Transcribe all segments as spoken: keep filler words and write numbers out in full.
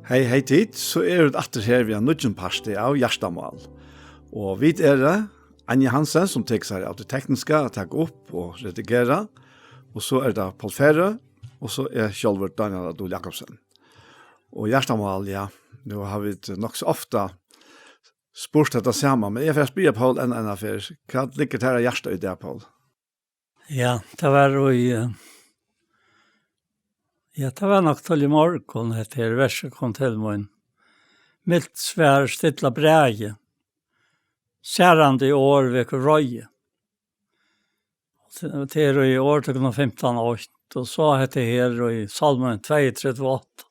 Hey, hey tit, so eru vit aftur her við ein nýggjum parti av Hjartamál. Og vit eru Anja Hansen, sum tekur sær av tí tekniska, at taka upp og redigera. Og so er tað Poul Færø, og so er sjálvur Dánjal á Dul Jakobsen. Og Hjartamál, ja, nú hava vit nokk so ofta spurt hetta sama, men eg fari at spyrja Poul enn eina ferð. Hvat liggur tær á hjarta í dag, Poul? Ja, tað var í, eh, ja, tað var nokk til í morgun, hetta her versið kom til mín. Milt svar, stilla bræði. Særandi orð vekur reiði. Tað er í Orðtøkunum fimtan eitt, og so hetta her í Sálmin tveyogtretivu átta.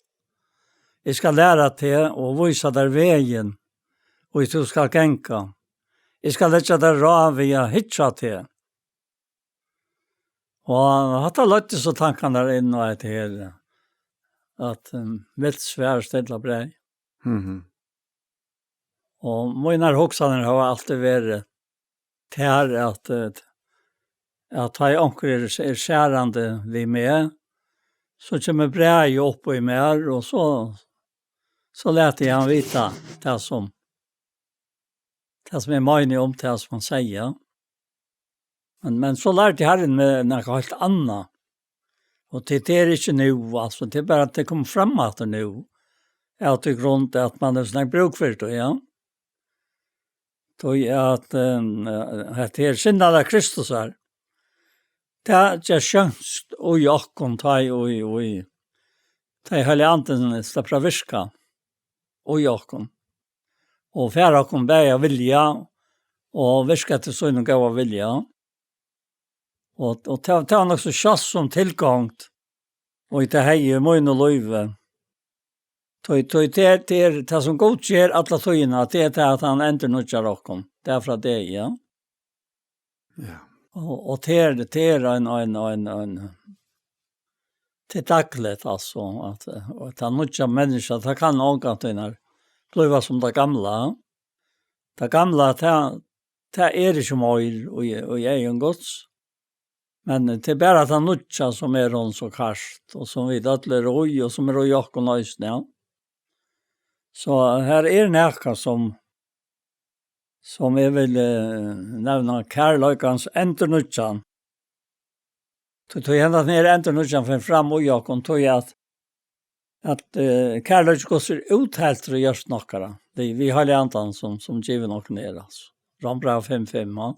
Eg skal læra teg og vísa tær vegin, og tú skal ganga. Eg skal leggja tær ráð við at hyggja teg. Og hatta løgdi so tankarnar inn á hetta her, at, um, milt svar, stilla bræði. Mhm. Og mínar hugsanir hava altíð verið tær, at, eh, at tá onkur er, er særandi við meg, so kemur bræðið upp í mær, og so, so lati eg hann vita tað sum, tað sum eg meini um tað sum hann segði. Men, men so lærdi Harrin meg nakað heilt annað. Og tað, tað er ikki nú, altso, tað er bara at tað kom fram aftur nú. Av tí grund at man hevur so nógv brúk fyri tí, ja. Tí at, eh, hetta her sinnalag Kristusar, tað ger sjónst í okkum, tá í, í, tá í Heilagi Andin sleppur at virka í okkum. Og fær okkum bæði at vilja og virka eftir sínum góða vilja. Og, og tað, tað var nokk so sjáldsom tilgongd, og tað hevði í mínum lívi. Tí, tí tað er, tað er tað, sum Gud ger alla tíðina, tað er tað, at hann endurnýggjar okkum, dag frá degi, ja. Ja. Og, og tað er, tað er ein, ein, ein, ein, tað er dagligt, altso, at, og tað nýggja menniskja, tað kann ongantíð blíva sum tað gamla. Tað gamla, tað, tað er ikki meir í, í eygum Guds. Men tað er bara tað nýggja, sum er honum so kært, og sum vit øll eru í, og sum er í okkum eisini, ja. So her er nakað, sum, sum eg vil, eh, nevna kærleikans endurnýggjan. Tí, tí hendan her endurnýggjan fer fram í okkum, tí at, at, eh, kærleiki Guds er útheltur í hjørtum okkara. Við, við Heilaga Andan, sum, sum givin okkum er, altso. Rómbræv fimm fimm, ja.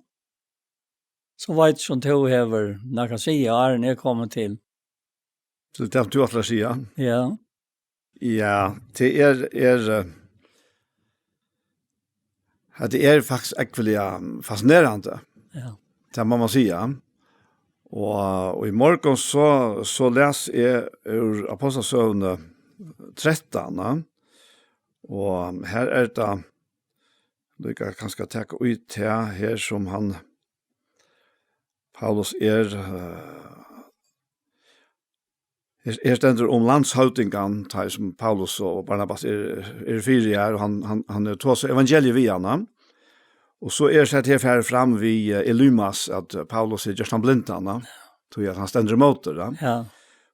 So veit eg ikki, um tú hevur nakað at siga, áðrenn eg komi til. Til tað, tú ætlar at siga? Ja. Ja, tað er, er, eh, at tað er faktiskt ógvuliga fascinerandi. Ja. Tað má man siga. Og, og í morgun so, so las eg úr Ápostlasøguni trettan, ja. Og her er tað, líka kanska taka í tað her, sum hann, Paulus er, eh, her, her stendur um landshøvdingan, tá sum Paulus og Barnabas er, er fyri her, og hann, hann, hann er tosað evangeliið við hana. Og so er sett her farið fram við, eh, Elymas, at, eh, Paulus er gjørt hann blindan, ja. Tí at hann stendur ímóti, ja. Ja.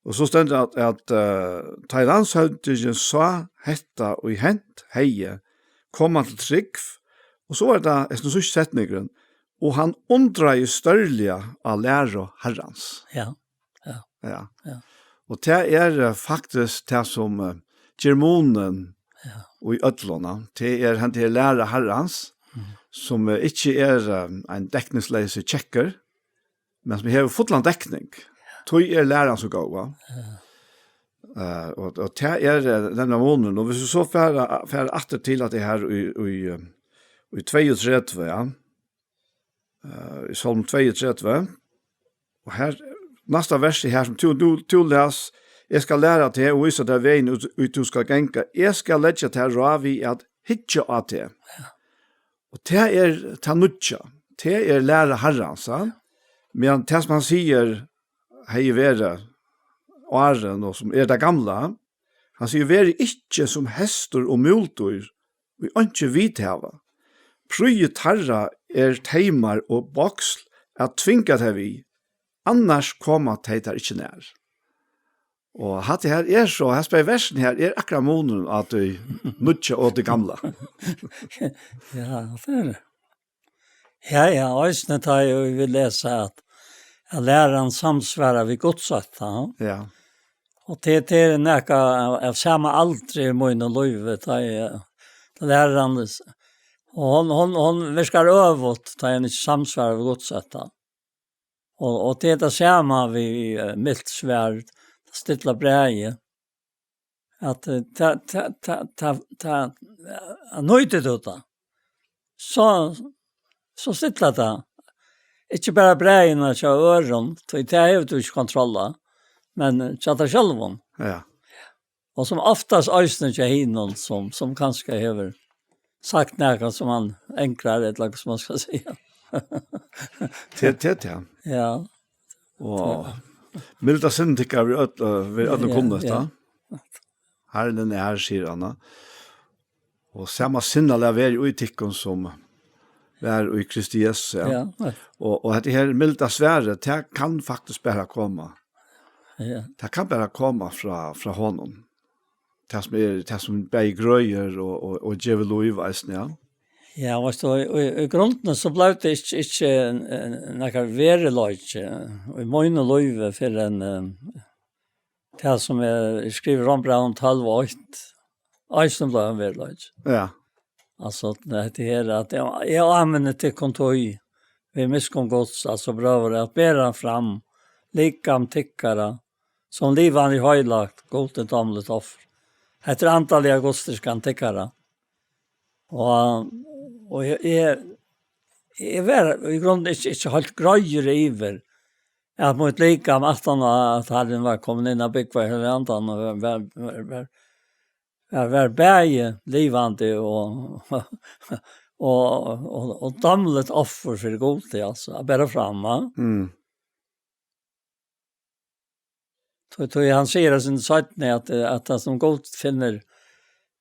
Og so stendur at, at, eh, tá landshøvdingin sá hetta og hent hevði, kom hann til trúgv, og so er tað, hesin síðsti setningurin, og hann undraði stórliga á læru Harrans. Ja, ja. Ja. Ja. Og tað er, eh, faktiskt tað sum, eh, ger munin, ja, í øllum, ja. Tað er henda her læra Harrans, mhm, sum, eh, ikki er, eh, ein dekningsleysur kekkur, men sum hevur fullan dekning. Ja. Tí er læran so góð, va? Ja. Eh, og, og tað er, eh, nemliga munin. Og hvis vi so fara, fara aftur til at tað her í, í, eh, í tveyogtretivu, ja. Eh, í Sálm tveyogtretivu. Og her, næsta vers er her, sum tú, tú, tú les: «Eg skal læra teg og vísa tær vegin, út, út tú skal ganga. Eg skal leggja tær ráð við at hyggja á teg.» Ja. Og tað er tað nýggja. Tað er læra Harrans, ja. Men tað sum hann sigur, hevði verið áðrenn, og sum er tað gamla, hann sigur: «Verið ikki sum hestur og múldýr, ið einki vit hava. Prýði teirra er teymar og boksl at tvinga tey við, annars koma tey tær ikki nær.» Og hatta her er so, hetta her versin her er akkurát munurin á tí nýggja og tí gamla. Ja, tað er tað. Ja, ja, eisini tá ið vit lesa at, at læran samsvarar við Guds ótta, ja. Ja. Og tað, tað er nakað av, av sama aldri í mínum lívi, tá eg, tá læran, og hon, hon, hon virkar øvugt, tá ið hon ikki samsvarar við Guds ótta. Og, og tað er tað sama við, eh, milt sverd, tað stilla bræðið. At, eh, ta, ta, ta, ta, ta, eh, nýtir tú tað, so, so stillar tað. Ikki bara bræðini hjá øðrum, tí tað hevur tú ikki kontroll á, men, eh, hjá tær sjálvum. Ja. Og sum oftast eisini hjá hinum, sum, sum kanska hevur sagt nakað sum hann angrar, ella hvat man skal siga. Tað, tað, tað. Ja. Og milda synd tykkara veri øll, eh, veri øllum ja, kunnugt, ja. Harrin er nær, sigur hann. Og sama sinnalag veri í tykkum sum var í Kristi Jesu, ja. Ja, ja. Og, og hetta her milda svarið, tað kann faktiskt bara koma. Ja. Tað kann bara koma frá, frá honum. Tað sum er, tað sum bæði grøðir og, og, og gevur lív eisini, ja. Ja, veitst tú, í, í, í grundini so bleiv tað ikki, ikki, eh, nakar veruleiki í mínum lívi fyrr enn, eh, tað sum er, er skrivað í Rómbrævinum tólv og eitt, eisini bleiv ein veruleiki. Ja. Altso, hetta her at eg, eg áminni tykkum tí, við miskunn Guds, altso, brøður, at bera fram likam tykkara sum livandi, heilagt, Gudi dámligt offur. Hetta er andaliga gudsdýrkan tykkara. Og, og eg, eg, eg var í grundini ikki, ikki heilt greiður yvir, at mítt likam, aftan á at Harrin var komin inn at búgva í Heilaga Andanum, og var, var, var, var, var, var bæði livandi og, og, og, og dámligt offur fyri Gudi, altso, at bera fram, ja. Mm. Tí, tí hann sigur í seinni, at, at tað sum Gud finnur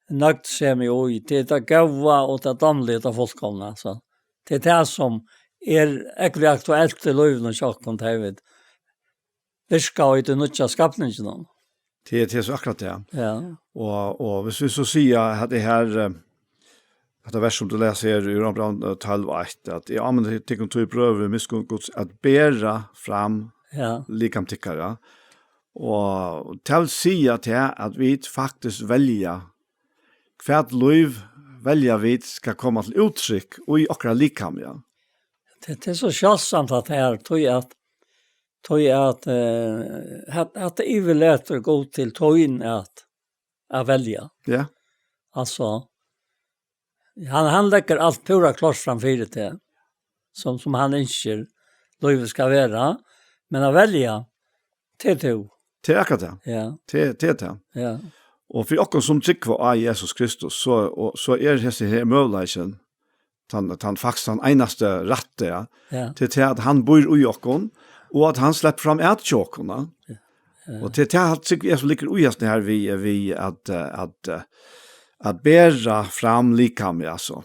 nøgdsemi í, tað er tað góða og tað dámliga, tað fullkomna, so. Tað er tað sum er ógvuliga aktuelt í lívinum hjá okkum, tá vit virka í tí nýggja skapninginum. Tað er, tað er so akkurát tað. Ja. Og, og hvis vit so siga at tað her, eh, hetta vers sum tú lesur her í Rómbrævinum, eh, tólv eitt, at eg áminni tykkum tí, brøður, við miskunn Guds, at bera fram ja, likam tykkara. Og tað vil siga tað at vit faktiskt velja, hvat lív velja vit skal koma til úttrykk í okkara likam, ja. Tað, tað er so sjáldsamt at tað er, tí at, tí at, eh, at, at tað yvirlatur Gud til tín at, at velja. Ja. Altso, hann, hann leggur alt púra klárt fram fyri teg, sum, sum hann ynskir lívið skal vera, men at velja, tað er tú. Tað er akkurát tað. Ja. Tað, tað er tað. Ja. Og fyri okkum sum trúgva á Jesus Kristus, so, og, so er hesin her møguleikin, tann, tann faktiskt tann einasti rætti, ja. Ja. Tað er tað at hann býr í okkum, og at hann sleppur fram at hjá okkum, ja. Ja. Ja. Og tað er tað at trúgva Jesus liggur í hesin her við, við at, eh, at, eh, at bera fram likamið, altso.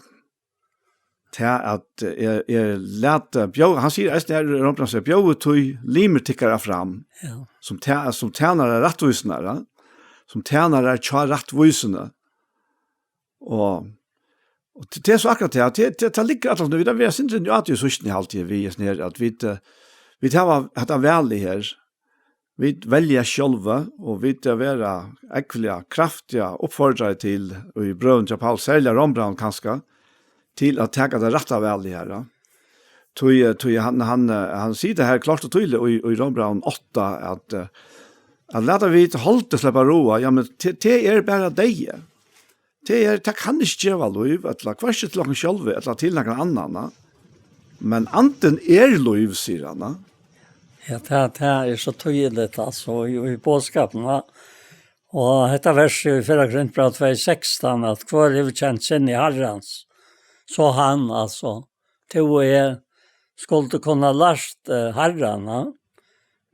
Tað at, eh, eg, eg lati bjóða, hann sigur eisini her í Rómbrævinum, sigur, bjóðið tí limir tykkara fram, ja, sum tæ-, sum tænarar rættvísinnar, ja, sum tænarar hjá rættvísini. Og, og tað, tað er so akkurát tað, tað, tað, tað liggur alt, vit hava verið sindur í átti í síðstuni, haldi eg, við hesin her, at vit, eh, vit hava hatta valið her. Vit velja sjálvi, og vit at vera ógvuliga kraftiga uppfordraði til, og í brøvum hjá Paul, serliga Rómbrævinum kanska, til at taka tað rætta valið her, ja. Tí, eh, tí hann, hann, eh, hann sigur tað her klárt og týðiliga í, í Rómbrævinum átta, at, eh, at lata vit holdið sleppa at ráða, ja, men tað, tað er bara deyði. Tað er, tað kann ikki geva lív, ella hvørki til okkum sjálvi, ella til nakran annan, na. Men andin er lív, sigur hann, na. Ja, tað, tað er so týðiligt, altso, í, í boðskapinum, na. Og hetta vers í fyrra Korintbræv tvey sekstan, at hvør hevur kent sinni Harrans, so hann, altso, tú og eg skuldu kunna lært, eh, Harran, ja.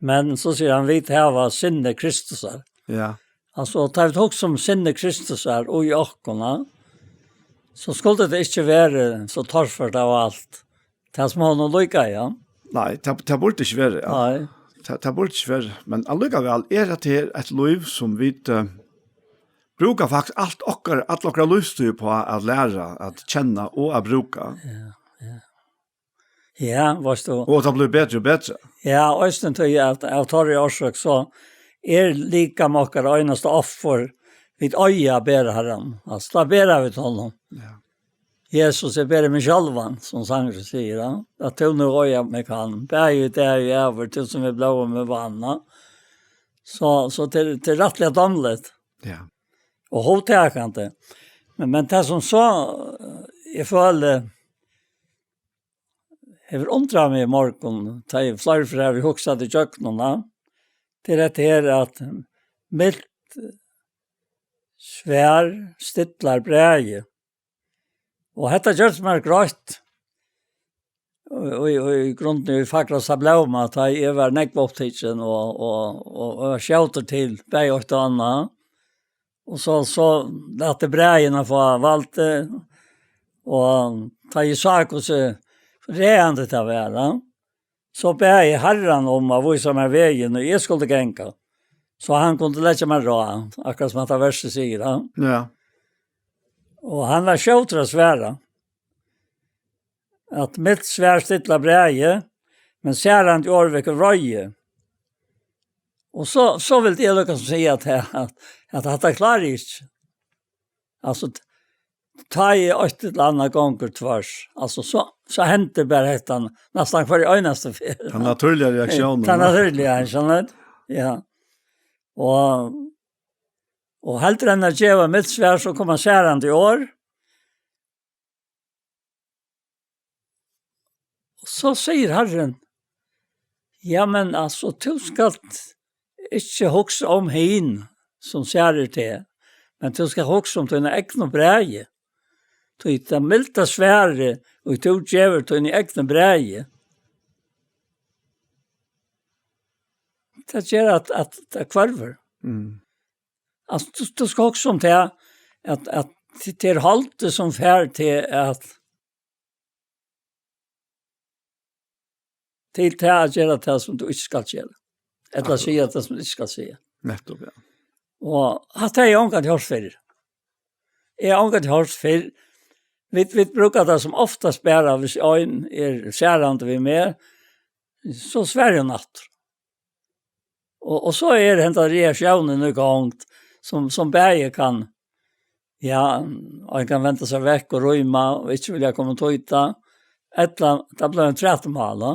Men so sigur hann, vit hava sinni Kristusar. Ja. Altso, tá vit hugsa um sinni Kristusar og í okkum, ja, so skuldi tað ikki verið so torført av alt. Tað sum honum líkaði, ja. Nei, tað, tað burdi ikki verið, ja. Nei. Tað, tað burdi ikki verið, men allíkavæl er hetta her eitt lív, sum vit, eh, brúka faktiskt alt okkara, all okkara lívstíð uppá at læra, at kenna og at brúka. Ja, ja. Ja, veitst tú. Og tað blívur betri og betri. Ja, eisini tí at av teirri orsøk, so er likam okkara einasta offur, vit eiga at bera Harran. Altso, tað bera vit honum. Ja. Jesus, eg beri meg sjálvan, sum sangurin sigur, ja. At tú nú eiga meg kann, bæði í dag og í ævir, tú sum við blóði meg vann, ja. So, so til, til rættiliga dámligt. Ja. Og hóvtakandi. Men, men tað sum so, eh, eg føli, hevur undrað meg í morgun, tá eg fleiri ferð havi hugsað í gjøgnum, ja. Til hetta her at milt svær stillar bræði. Og hetta gjørdi mær greitt. Og, og, og í grundini í fagrasta blóma, tá eg var nógv upptikin og, og, og, og skjótur til, bæði eitt og annað. Og so, so læt eg bræðina fáa valdið, og tá eg sá hvussu ræðandi tað var, ja, so bað eg Harran um at vísa mær vegin, og eg skuldi ganga, so hann kundi leggja mær ráð, akkurát sum hetta versið sigur, ja. Ja. Og hann var skjótur at svara, at milt svær stillar bræði, men særandi orð vekur vreiði. Og so, so vildi eg líka siga at, at, at hatta klári eg ikki. Altso, t-, tá eg eitt ella annað gongur tvørs, altso, so, so hendir bara hetta næstan hvørja einastu ferð. Tann natúrliga reaktiónin. Tann natúrliga, skilur tú? Ja. Og, og heldur enn at geva milt svar, so koma særandi orð. Og so sigur Harrin: «Ja, men altso, tú skalt ikki hugsa um hin, sum særir teg, men tú skalt hugsa um tína egnu bræði. Tí tað milda svarið, og tú gevur tíni egnu bræði, tað ger at, at tað hvørvur.» Mm. Altso, tú, tú skalt hugsa um tað, at, at tað er holdið, sum fær teg at, til tað at gera tað, sum tú ikki skalt gera. Ella Akkurát. Siga tað, sum tú ikki skalt siga. Nettupp, ja. Og hatta hevði eg ongantíð hoyrt fyrr. Eg havi ongantíð hoyrt fyrr. Vit, vit brúka tað sum oftast bara, hvis ein er særandi við meg, so svari eg aftur. Og, og so er henda reaktiónin í gongd, sum, sum bæði kann, ja, ein kann venda sær vekk og rýma og ikki vilja kommentera, ella tað blívur eitt trætumál, ja.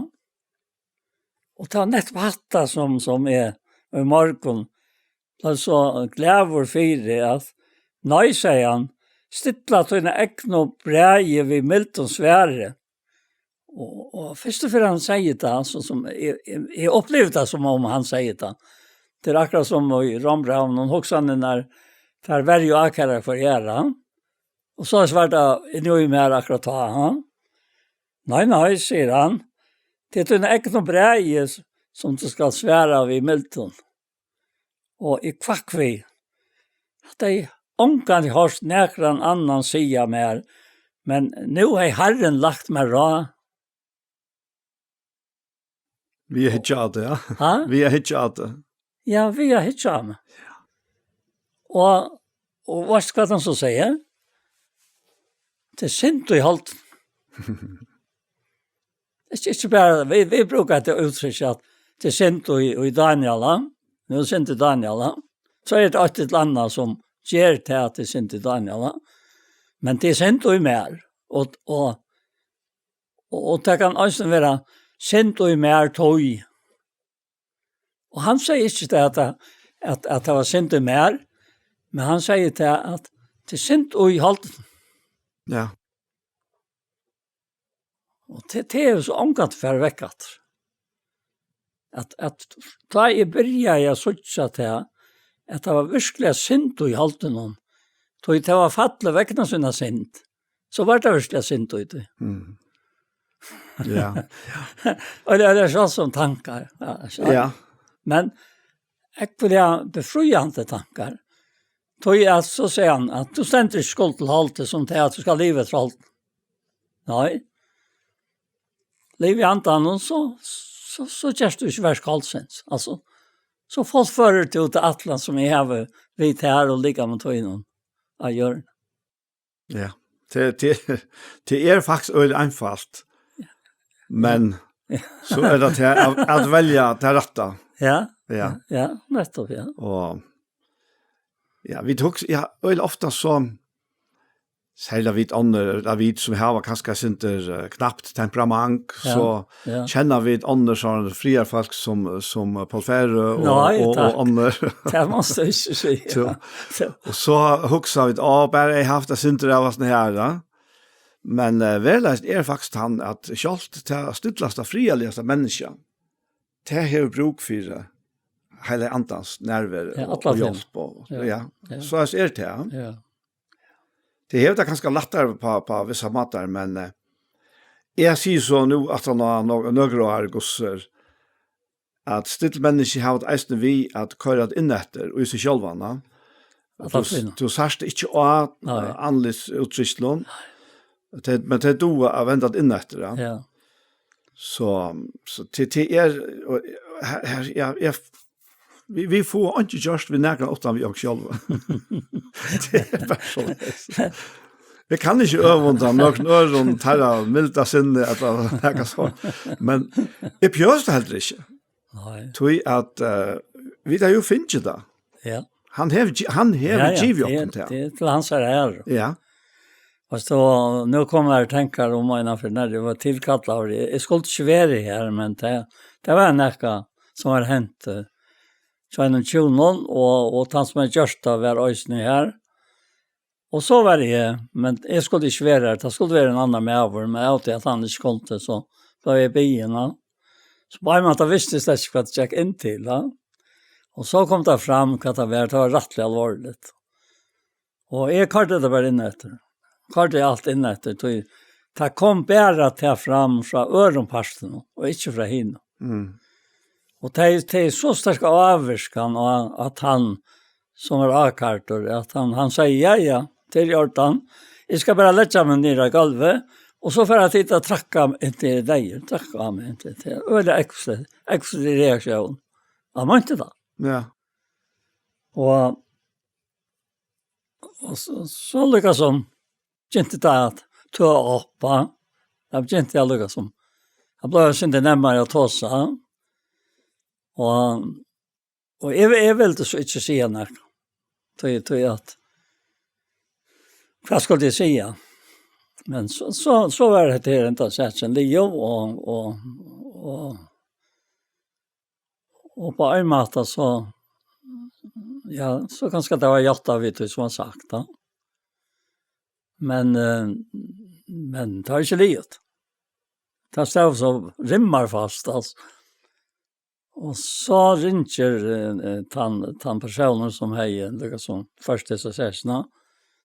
Og tað var nettupp hatta sum, sum eg í morgun bleiv so glaður fyri, at: «Nei», segði hann, «stilla tína egnu bræði við mildum svari.» Og, og fyrst og fremst hann segði tað, so sum, eg, eg, eg upplivdi tað, sum um hann segði tað. Tað er akkurát sum í Rómbrævinum, hugsanirnar fara verri og ákærari hvørja aðra. Og so svaraði hann í mær akkurát tá, ha? «Nei, nei», sigur hann, «tað er tína egnu bræði, sum tú skalt svara við mildum.» Og eg hvakk við. Hatta hevði eg ongantíð hoyrt nakran annan siga mær, men nú hevði Harrin lagt mær ráð. Við at hyggja at tað, ja. Ha? Við at hyggja at tað. Ja, við at hyggja at tað. Og, og veitst hvat hann so sigur? Tað er synd í holdinum. Ikki, ikki bara, vit, vit brúka hetta úttrykk at tað er synd í, í Daniel, ha? Nú er synd í Daniel, ha? So er tað eitt ella annað sum ger tað at tað er synd í Daniel, ha? Men tað er synd í mær. Og, og, og, og tað kann eisini vera synd í mær tí. Og hann segði ikki tað at, at, at tað var synd í mær, men hann segði tað at tað er synd í holdinum. Ja. Og tað, tað er jo so ongantíð farið vekk aftur. At, at tá eg byrjaði at síggja tað, at tað var virkuliga synd í holdinum, tí tað var fallið vegna sína synd, so var tað virkuliga synd í tí. Mm. Ja. Og tað er so sum tankar. Ja, so. Ja. Men ógvuliga befriandi tankar. Tí at so sigur hann at tú stendur ikki í skuld til holdið sum tað at tú skalt liva eftir holdinum. Nei. Liva í andanum, so, so, so gerst tú ikki verk hálsins. Altso, so fullførir tú ta ætlan sum eg havi við tær og líka við tínum á jørðini. Ja. Tað, tað, tað er faktiskt øgiliga einfalt. Ja. Men Ja. so er tað til at, at velja tað rætta. Ja. Ja. Ja, nettopp, ja. Og ja, vit hugsa, ja, øgiliga ofta so, serliga vit onnur, ella vit sum hava kanska eitt sindur, eh, knapt temperament, Ja, so ja. kenna vit onnur sånn friðarfólk sum, sum Poul Færø og, Nei, og, takk. og onnur. Tað má man ikki siga. So, So, og so hugsa vit, "Á, bara eg haft eitt sindur av sånn her, da." Men, eh, veruleikin er faktiskt hann, at sjálvt tað stillasta, friðarligasta menniskja, tað hevur brúk fyri Heilaga Andans nærveru Ja, og, alla og tíðina. hjálp og, Ja, ja. ja. So er tað. Ja. Tað hevur tað kanska lættari á, á vissar mátar, men, eh, eg sigi so nú, at hann á nø-, nøkur ár, hvussu er, at still menniskju hava tað eisini við at koyra tað inn eftir í seg sjálvan, ja. At Tú, tað finna. tú sært ikki á, Nei. eh, andlitsúttrykslum. Tey, men tey duga at venda tað inn eftir, ja. Ja. So, so til, til er, og her, her, ja, ja, vit, vit fáa einki gjørt við nakran uttan við okkum sjálv. Tað er bara so. Eg kann ikki øvunda nøkrum øðrum teirra milda sinni ella nakað so. Men eg behøvi tað heldur ikki. Nei. Tí at, eh, vit hava jú fingið tað. Ja. Hann hevur gi-, hann hevur Ja, ja, givið tað er, okkum tað. tað er til hans æru. Ja. Altso, nú koma her tankar um eina ferð, nær eg var tilkallaður. Eg, eg skuldi ikki verið her, men tað, tað var nakað sum var hent, eh, hjá einum hjúnum, og, og tann sum hevði gjørt tað var eisini her. Og so var eg, men eg skuldi ikki verið her, tað skuldi verið ein annar maður, men av tí at hann ikki kundi, so bleiv eg biðin, ja. So á ein máta visti eg slett ikki, hvat tað gekk inn til, ja. Og so kom tað fram, hvat tað var, tað var rættiliga álvarsligt. Og eg koyrdi tað bara inn eftir. Koyrdi alt inn eftir, tí tað kom bara tað fram frá øðrum partinum, og ikki frá hinum. Mm. Og tað er, tað er so sterk ávirkan á, at hann, sum er ákærdur, at hann, hann sigur, "Ja, ja, tað er í ordan. Eg skal bara leggja meg niður á gólvið, og so fara tit at trakka inntil eg doyði, trakka á meg inntil eg doyði." Øgiliga ógvuslig, ógvuslig reaktión. Hann meinti tað. Ja. Og, og so, so líkasum begynti tað at tøða upp, ja. Tað begynti tað líkasum. Hann bleiv eitt sindur nærmari at tosa. Og, og eg, eg vildi so ikki siga nakað. Tí, tí at, hvat skuldi eg siga? Men so, so, so var hetta her enda sakin liðug, og, og, og, og á ein máta so, ja, so kanska tað var játtað við tí sum var sagt, ja. Men, eh, men tað er ikki liðugt. Tað stóð so rimmarfast, altso. Og so ringir, eh, eh, tann, tann persónurin sum hevði, líkasum, ført hesa sakina,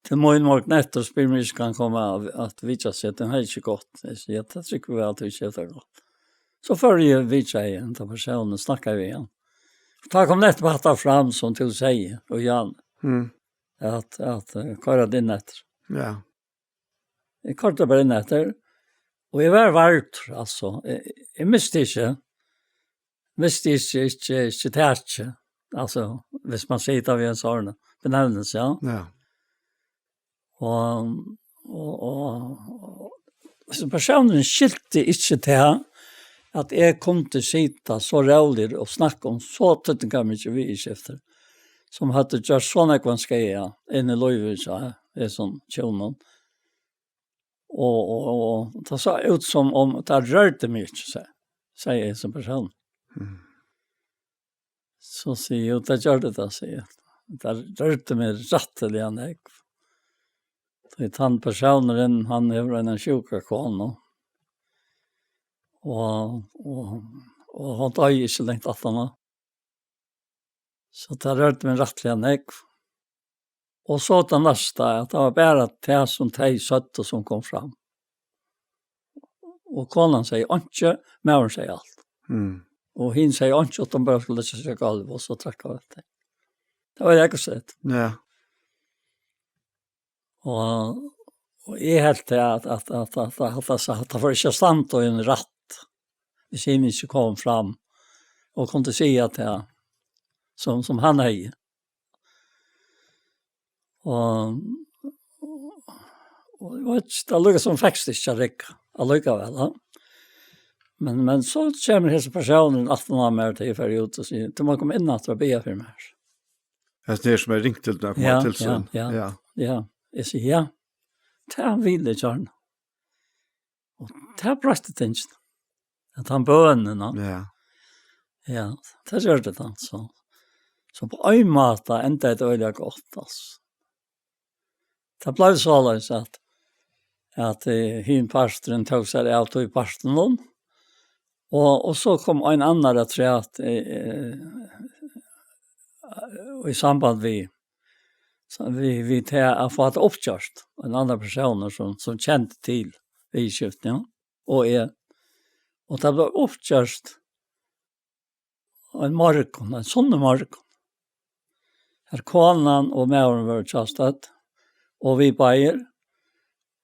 til mín morgunin eftir og spyr, um eg ikki kann koma at, at vitja seg, tað hevði ikki gott. Eg sigi, "Ja, tað trúgvi eg væl, at tað ikki hevði gott." So fór eg og vitjaði henda persónin, snakkaði við hann. Tá kom nettopp hatta fram, sum tú sigur, og Jan, Mm. at, at, eh, koyra tað inn eftir. Ja. Eg koyrdi bara inn eftir, og eg var vardur, altso. Eg, eg misti ikki, misti ikki, ikki, ikki takið, altso, hvis man sigur tað við ein sånn benevnelse, ja. Ja. Og, og, og, og, so persónurin skilti ikki tað, at eg kundi sita so róligur og snakka um so týdningarmikil viðurskifti, sum høvdu gjørt so nógvan skaða inn í lívið hjá hesum hjúnum. Og, og, og, og tað sá út sum um tað rørdi meg ikki, seg, segði hesin persónur. Mm. So sigi eg, "Jú, tað gjørdi tað," sigi eg. "Tað rørdi meg rættiliga nógv." Tí tann persónurin, hann hevur eina sjúka konu. Og, og, og hon doyði ikki langt aftaná. So tað rørdi meg rættiliga nógv. Og so tað næsta, at tað var bara tað, sum tey søgdu, sum kom fram. Og konan segði einki, maðurin segði alt. Mm. Og hin segði einki, uttan bara skuldi leggja seg á gólv, og so trakka við tey. Tað var ógvusligt. Ja. Og, og eg helt at, at, at, at, at, at, at, at tað fór ikki at standa í ein rætt. hvis hini ikki komu fram og kundu siga tað, sum, sum hann hevði. Og, og eg veit ikki, tað líkasum fekst ikki at rigga allíkavæl, ja. Men, men so kemur hesin persónurin aftan á mær, tá eg fari út og sigur: «Tú má koma inn aftur og biðja fyri mær.» Hesin her sum er ringt til, tá hann kom Ja, til ja, sín. Ja, Ja. Ja. Eg sigi: «Ja, tað vil eg gjarna.» Og tað broytti tingini. At hann bønin, ja. Ja. Ja, tað gjørdi tað, so. So á ein máta endaði tað øgiliga gott, altso. Tað bleiv soleiðis at, at, eh, hin parturin tók sær av tí partinum, og, og so kom ein annar afturat, eh, eh, í samband við, so við, við tað at fáa tað uppgjørt. Ein annar persónur sum, sum kendi til viðurskiftini, ja. Og eg, og tað bleiv uppgjørt ein morgun, ein sunnumorgun. Har konan og maðurin vóru hjá stødd, og vit báðir,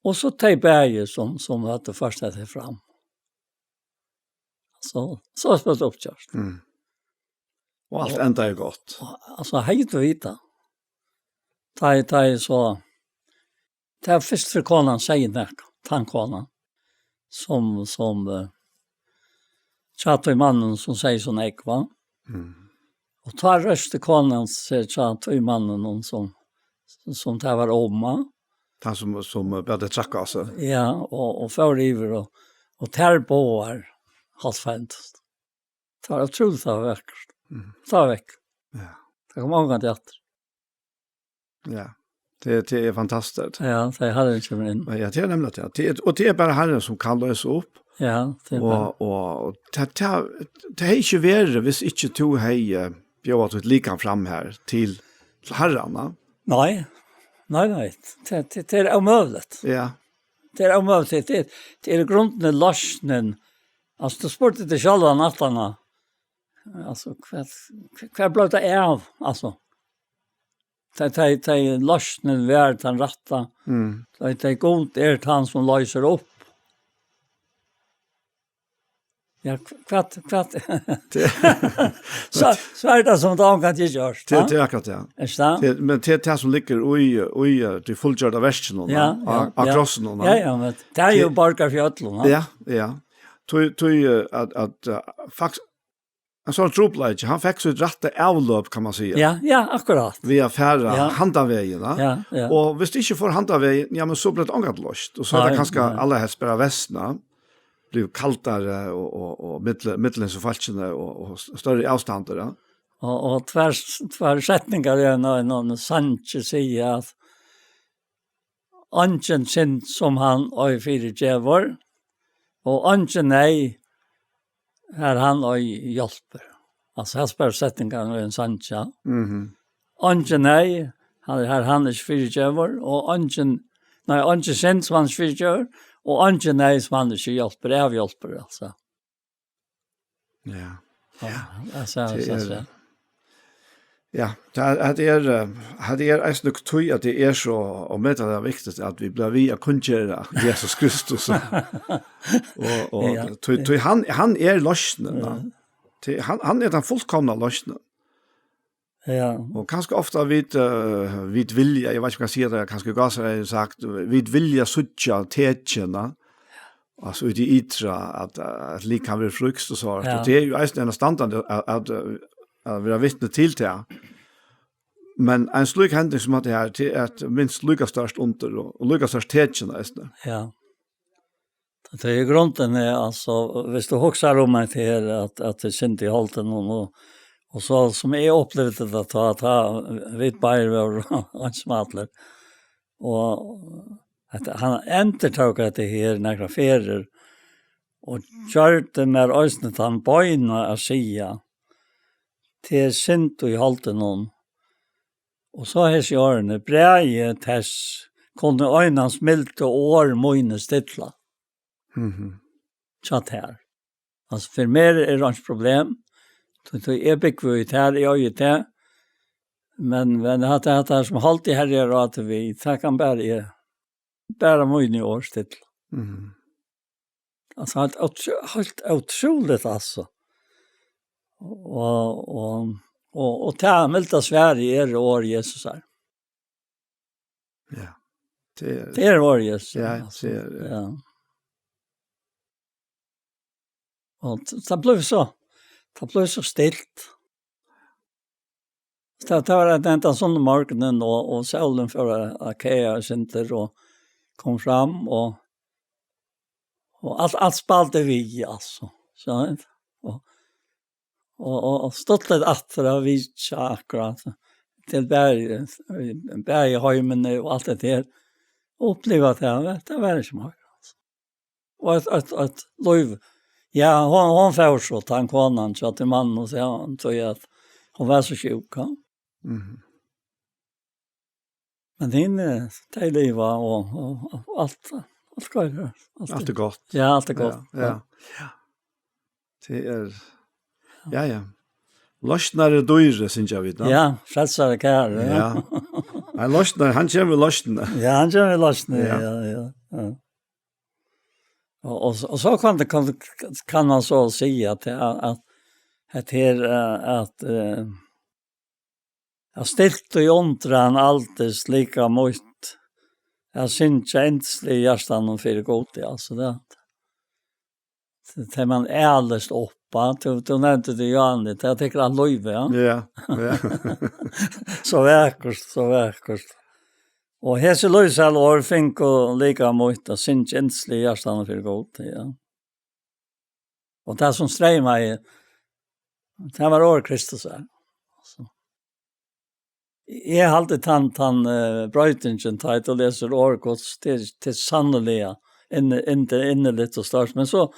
og so tey bæði sum, sum høvdu ført hetta fram. So, so spælt uppgjørt. Mm. Og alt Og endaði gott. Og, altso, hevði tú vitað. Tá eg, tá eg so, tað var fyrst fyri konan segði nakað, tann konan, sum, sum, eh, hjá tí manninum sum segði so nógv, va? Mm. Og tá reisti konan seg hjá tí manninum sum, sum tað var um, va? Tann sum, sum, eh, bað tey traðka á seg. Ja, og, og fór yvir og, og tær báðar hálvfems. Tað var ótrúligt, tað var vakurt. Mm. Tað var vekk. Ja. Tað kom ongantíð aftur. Ja. Tað, tað er fantastiskt. Ja, tað er Harrin kemur inn. Ja, tað er nemliga tað. Tað er, og tað er bara Harrin sum kann loysa upp. Ja, tað er Og, bara og tað, tað, tað hevði ikki verið, hvis ikki tú hevði bjóðað títt likam fram her til, til Harran, va? Nei. Nei, nei. Tað, tað, tað er ómøguligt. Ja. Tað er ómøguligt. Tað, tað, tað er í grunden loysnin. Altso, tú spurdi teg sjálvan aftan á. Altso, hvat, hvat bleiv tað av? Altso, tað, tað, tað loysnin var tann rætta. Mm. Tað, tað Gud er tann sum loysir upp. Ja, hvat, hvat? Tað So, so er tað sum tað ongantíð gjørt, Tað, ha? tað er akkurat tað. Er tað? Tað, men tað er tað sum liggur í, í, eh, tí fullgjørda verkinum, Ja, á, ja, á ja. krossinum, Ja, ja. ja, men tað er jú Tað borgað fyri øllum, ha? Ja, ja. Tí, tí, eh, at, at, eh, fakt-, ein sånn trupulleiki, hann fekk sítt rætta avløp, kann man siga. Ja, ja, akkurat. Við at fara Ja. handan vegin, va? Ja, ja. Og hvis tú ikki fert handan vegin, ja, men so bleiv tað ongantíð loyst. Og so er Nei, tað kanska nei. allarhelst bara versnað, blivið kaldari og, og, og millum, millum hesi fólkini og, og størri avstandur, ja. Og, og tvær, tvær setningar í einum, einum sangi siga at eingin synd sum hann ei fyrigevur, og eingin neyð har hann ei hjálpir. Altso, hesar báðar setningarnar í einum sangi, ja. Mhm. Eingin neyð, hann, har hann ikki fyrigevur, og eingin, nei, eingin synd sum hann ikki fyrigevur, og eingin neyð sum hann ikki hjálpir, avhjálpir, altso. Ja. Ja, Ja, altso, tað altso, er, altso. ja, tað er, tað er, eh, tað er eisini tí at tað er so, og meir tað er viktigt at vit blíva við at kunngera Jesus Kristus. Og, og Ja, tí, ja. tí hann, hann er loysnin, va? Ja. Tí hann, hann er tann fullkomna loysnin. Ja. Og kanska ofta vit, eh, vit vilja, eg veit ikki, um eg kann siga tað, kanska Gásar hevði sagt, vit vilja síggja tekin, altso í tí ytra, at, at lík kann vera frískt og so. Ja. Og tað er jú eisini enn standandi at, at, at vera vitni til tað. Men ein slík hending sum hatta her, tað er eitt minst líka stórt undur og, og líka stórt tekin eisini. Ja. Tað er í grunden, eh, altso, viss tú hugsar um at tað er at, at tað er synd í holdinum, og, og so sum eg upplivdi tað, tá, tá vit báðir vóru eins og allir. Og at hann endurtók hetta her nakrar ferðir, og gjørdi mær eisini tann beina at siga, tað er synd í holdinum. Og so hesi orðini, bragði tess kunnu einans mildu orð míni stilla. Mhm. Hjá tær. Altso, fyri mær er einki problem, tí, tí eg búgvi í tær, eg eigi teg, men, men hatta, hatta sum holdið herjar á teg við, tað kann bara eg, bara míni orð stilla. Mhm. Altso, heilt ótrú-, heilt ótrúligt, altso. Og, og, og, og tað milda svarið er orð Jesusar. Ja. Tað er Tað er orð Jesusar, ja, altso. Tað er, ja. Ja. Og t-, tað bleiv so, tað bleiv so stilt. So tað, tað var ein, ein sunnan morgun, og, og sólin fór at, at kaga eitt sindur og kom fram, og, og alt, alt spældi við, altso. So, og, og, og, og stuttligt aftur at vitja akkurát til bæði, bæði heimin og alt tað har. Og uppliva tað, tað var ikki meir, altso. Og eitt, eitt, eitt lív. Ja, hon, hon fór so, tann konan, so til mannin, og so, hann sá at hon var so sjúk, ja. Mhm. Men hini, eh, tey liva, og, og, og alt, alt goyr, alt Alt er gott. Ja, alt er gott. Ja, ja. Ja. Tað er, ja, ja. Loysnar eru dýrir, syngja vit, ja. Ja, frelsari kæri, ja. Ja. Nei, loysnar, hann kemur við loysni. Ja, hann kemur við loysni, ja, ja, ja. Og, og, og so kann tað, kann, kann man so siga at, at, at her, eh, at, eh, at stilt í undran aldist líka mítt, at syngja yndisliga í hjartanum fyri Gudi, altso tað. Tað man aldist upp, ja. Tú, tú nevndi tað, Johan, tað tekur alt lívið, ja. Ja, ja. So vakurt, so vakurt. Og hesi lívsælu orð fingu líka mítt at syngja yndisliga í hjartanum fyri Gudi, ja. Og tað sum streymaði, tað var orð Kristusar. So. Eg haldi tann, tann, eh, broytingin, tá tú lesur orð Guds, til, til sanniliga inn, inn, inniligt og stórt. Men so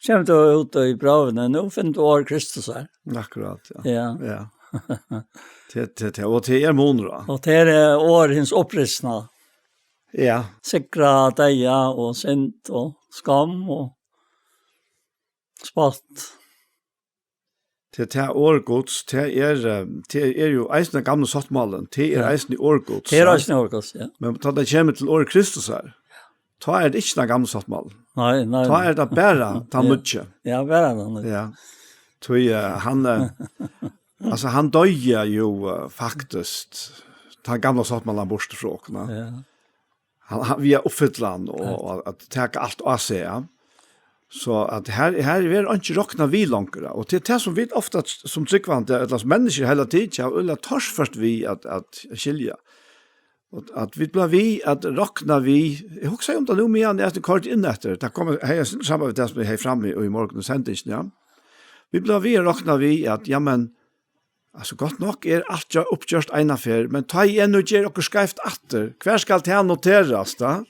kemur tú út í brøvini, nú finnur tú orð Kristusar. Akkurát, ja. Ja. Ja. Tað, tað, tað, og tað er munur, ja. Og tað er, eh, orð hins upprisna. Ja. Sigra deyða og synd og skam og spott. Tað, tað orð Guds, tað er, eh, tað er jú eisini gamli sáttmálin, tað er Ja. eisini orð Guds, Tað er ja. eisini orð Guds, ja. Men tá tað kemur til orð Kristusar, tá er tað ikki tann gamli sáttmálin. Nei, nei. Tá er tað bara tann Ja. nýggi. Ja, bara tann nýggi. Ja. Tí, eh, hann, eh, altso, hann doyði jú, eh, faktiskt, tann gamla sáttmálan burtur frá okkum, ja. Ja. Hann, hann, við at uppfylla hann og, Ja. og at taka alt á seg, ja. So at her, her verður einki roknað við longur, og til tað sum vit ofta t-, sum trúgvandi, ella sum menniskjur heila tikið, hava øgiliga torført við at, at skilja. Og at vit blíva við at rokna við, eg hugsaði um tað nú, meðan eg koyrdi inn eftir, tað kom, hevði eitt sindur samband við tað sum eg hevði frammi í morgun í sendingini, ja. Vit blíva við at rokna við at, ja, men, altso, gott nokk er alt gjø-, uppgjørt eina ferð, men tá eg nú ger okkurt skeivt aftur, hvar skal tað noterast, da?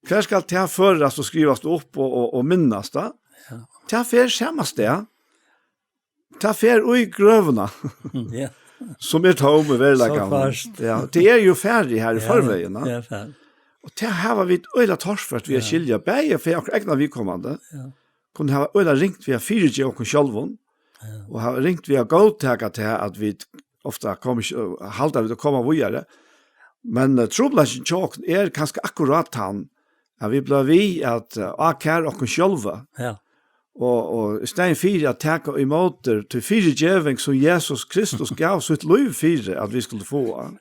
Hvar skal tað førast og skrivast upp og, og, og minnast, da? Ja. Tað fer sama stað. Tað fer í grøvina, Ja. sum er tóm í veruleikanum. So fast. Ja, tað er jú farið her í Ja, forvegin, ja, ja. tað er farið. Og tað hava vit øgiliga torført við at Ja. skilja, bæði fyri okkara egna viðkomandi. Ja. Kunnu hava øgiliga ringt við at fyrigeva okkum sjálvum, Ja. og hava ringt við at góðtaka tað, at vit ofta koma ikki, halda vit at koma víðari. Men, eh, trupulleikin hjá okkum er kanska akkurát tann, at vit blíva við at, eh, ákæra okkum sjálva. Ja. Og, og í staðin fyri at taka ímóti tí fyrigeving, sum Jesus Kristus gav sítt lív fyri, at vit skuldu fáa.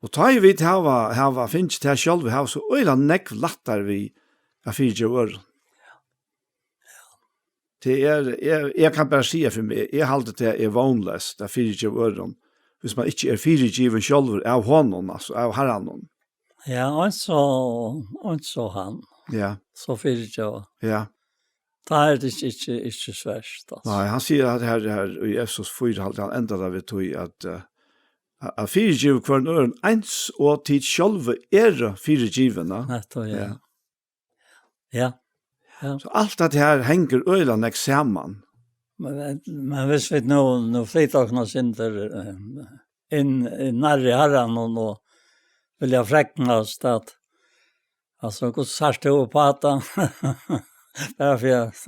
Og tá ið vit hava, hava fingið tað sjálv, vit hava so øgiliga nógv lættari við at fyrigeva øðrum. Tað er, eg, eg kann bara siga fyri meg, eg haldi, tað er vónleyst at fyrigeva øðrum, hvis man ikki er fyrigivin sjálvur av honum, altso av Harranum. Ja, og so, og so hann. Ja. So fyrigeva. Ja. Tá er tað ikki, ikki, ikki svert, altso. Nei, hann sigur at her, her í Efesus fýra, haldi hann endar tað við tí at, eh, at, at fyrigiva hvørjum øðrum, eins og tit sjálvi eru fyrigivin, ja. Nettupp, ja. Ja. Ja. Ja. So alt tað her hongur øgiliga nógv saman. Men, men hvis vit nú, nú flyta okkum eitt sindur, eh, inn, inn nærri Harranum og, og vilja fregnast at, altso, hvussu sært tú út, Páll? Bara fyri at,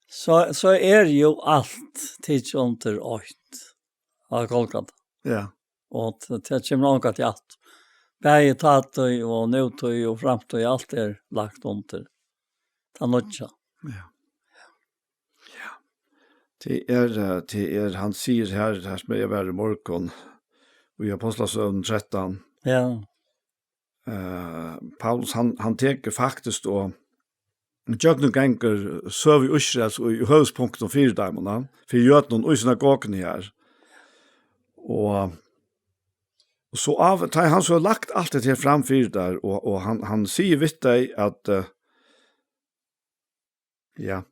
so, so er jú alt tikið undir eitt á Golgata. Ja. Og t-, tað kemur ongantíð aftur. Bæði tátíð og nútíð og framtíð, alt er lagt undir. tað nýggja. Ja. Ja. Tað er, eh, tað er, hann sigur her, her sum eg var í morgun, í Apostlasøguni trettan. Ja. Eh, Paulus, hann, hann tekur faktiskt og gjøgnumgongur søgu Ísraels í, í høvuðspunktum fyri teimum, ja, fyri jødunum í synagoguni her. Og, og so av, tá hann so hevur lagt alt hetta her fram fyri teir, og, og hann, hann sigur við teir at, eh, ja,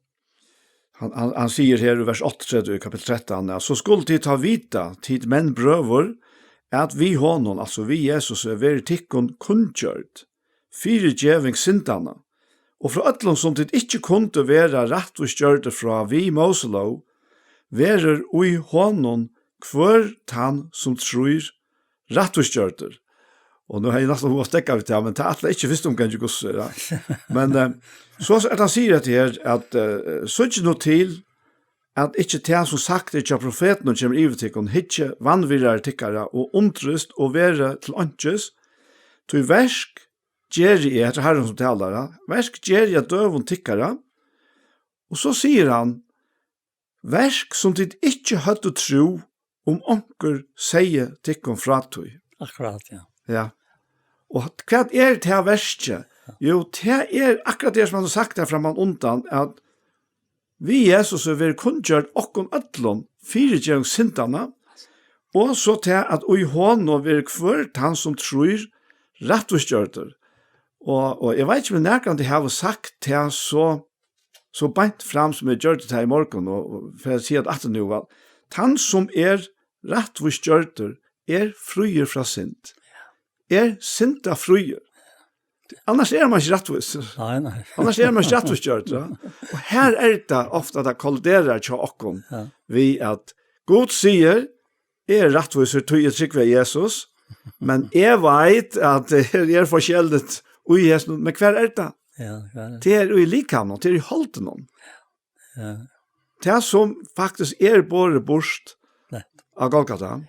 hann, hann, hann sigur her í vers áttaogtretivu í kapittul trettan, ja, "So skulu tit tá vita, tit menn brøður, at við honum," altso við Jesus, "er verið tykkum kunngjørd fyrigeving syndanna, og frá øllum, sum tit ikki kundu vera rættvísgjørdir frá við Móselóg, verður í honum hvør tann, sum trýr, rættvísgjørdur." Og nú hevði eg næstan hug at steðga við tað, men tað ætlaði eg ikki í fyrstu umgang, hvussu er tað? Men, eh, so er tað, hann sigur hetta her, at, eh, "Síggj nú til, at ikki tað, sum sagt er hjá profetunum, kemur yvir tykkum, hyggið, vanvirðir tykkara, og undrist, og verið til einkis, tí verk geri eg," hetta er Harrin, sum talar, ja, "verk geri eg á døgum tykkara." Og so sigur hann, "verk, sum tit ikki høvdu trú, um onkur segði tykkum frá tí." Akkurát, ja. Ja. Og hvat er tað verkið? Jú, tað er akkurát tað, sum hann hevur sagt her framman undan, at við Jesus er verið kunngjørd okkum øllum fyrigeving syndanna, og so tað, at í honum verður hvør tann, sum trýr, rættvísgjørdur. Og, og eg veit ikki, um eg nakrantíð havi sagt tað so, so beint fram, sum eg gjørdi tað í morgun, og, og fyri at siga tað aftur nú, at tann, sum er rættvísgjørdur, er fríur frá synd. Er syndafríur. Annars er man ikki rættvísur. Nei, nei. Annars er man ikki rættvísgjørdur, ja. Og her er tað ofta, at tað kolliderar hjá okkum, ja, við at Gud sigur, "Eg eri rættvísur, tí eg trúgvi á Jesus, men eg veit, at tað er forskelligt í hesum." Men hvar er tað? Ja, hvar er tað? Tað er í likamum, tað er í holdinum. Ja. Tað, sum faktiskt er borið burt, nett, á Golgata,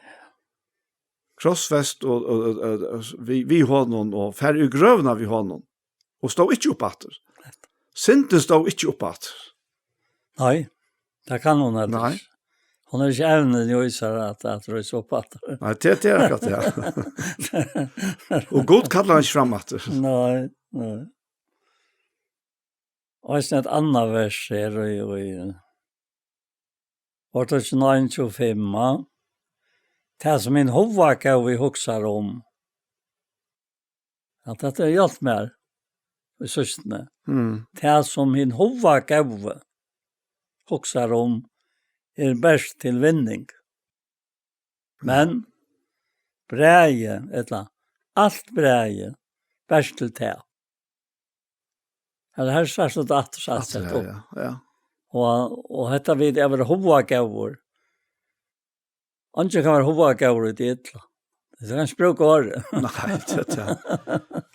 krossfest og, og, og, og, og við, við honum, og fer í grøvina við honum, og stóð ikki upp aftur. Syndin stóð ikki upp aftur. Nei, tað kann hon heldur ikki. Nei. Hon er ikki evnað í sær at, at reisa upp aftur. Nei, tað, tað er akkurát tað, ja. Og Gud kallar hann ikki fram aftur. Nei, nei. Og eisini eitt annað vers her í, í Orðtøkin ein tjúgu fimm, ja. Tað, sum hin hágóði hugsar um. Ja, tað hevur hjálpt mær í síðstuni. Mm. Tað, sum hin hágóði hugsar um, er bert til vinning. Men bræði, ella alt bræði, bert til tað. Ella her sært tú tað aftur, sært. Aftur, ja, ja, ja. Og, og hetta við at vera hágóður. Eingin kann vera hágóður í tí illa. Tað kann ikki brúka orðið. Nei, tað, tað.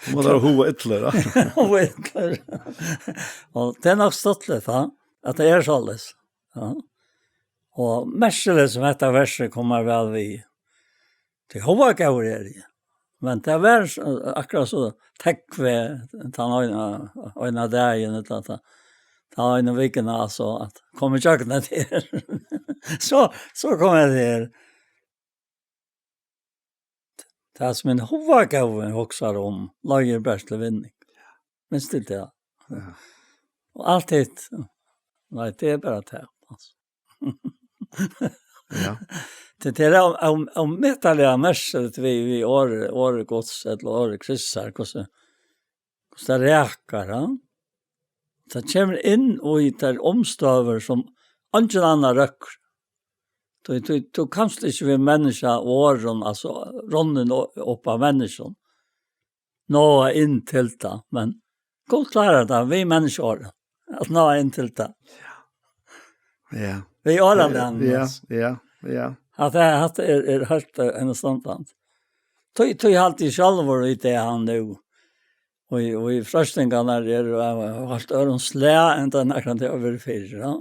Tú mást vera hágóður, ja. Hágóður. Og tað er nokk stuttligt, ja, at tað er soleiðis. Ja. Og merkiligt sum hetta versið kemur væl við. Tí hágóður eri eg. Men tað var s-, akkurát so, tógvi tann eina, eina dagin, ella ta, ta eina vikuna, altso, at koma ígjøgnum tað her. So, so kom eg her. Tað, sum hin hágóði hugsar um, leiðir bert til vinning. Minst til tað. Ja. Og alt hitt, nei, tað er bara tað, altso. Ja. Tað, tað er av, av, ómetaliga merkiligt við, við orð, orð Guds, ella orð Krists, hvussu, hvussu tað rakar, ja. Tað kemur inn í tær umstøður, sum eingin annar røkkur. Tú, tú, tú kanst ikki við menniskjaorðum, altso, runnin o-, upp av menniskjum, náa inn til tað, men Gud klárar tað við menniskjaorðum, at náa inn til tað. Ja. Við orðaliðnum, ja, altso. Ja, ja. At tað, at tað er, er heilt, eh, enn standandi. Tí, tí haldi eg sjálvur í tað, hann nú. Og í, og í freistingarnar eru av heilt øðrum slag, enn tað nakrantíð hava verið fyrr, ja.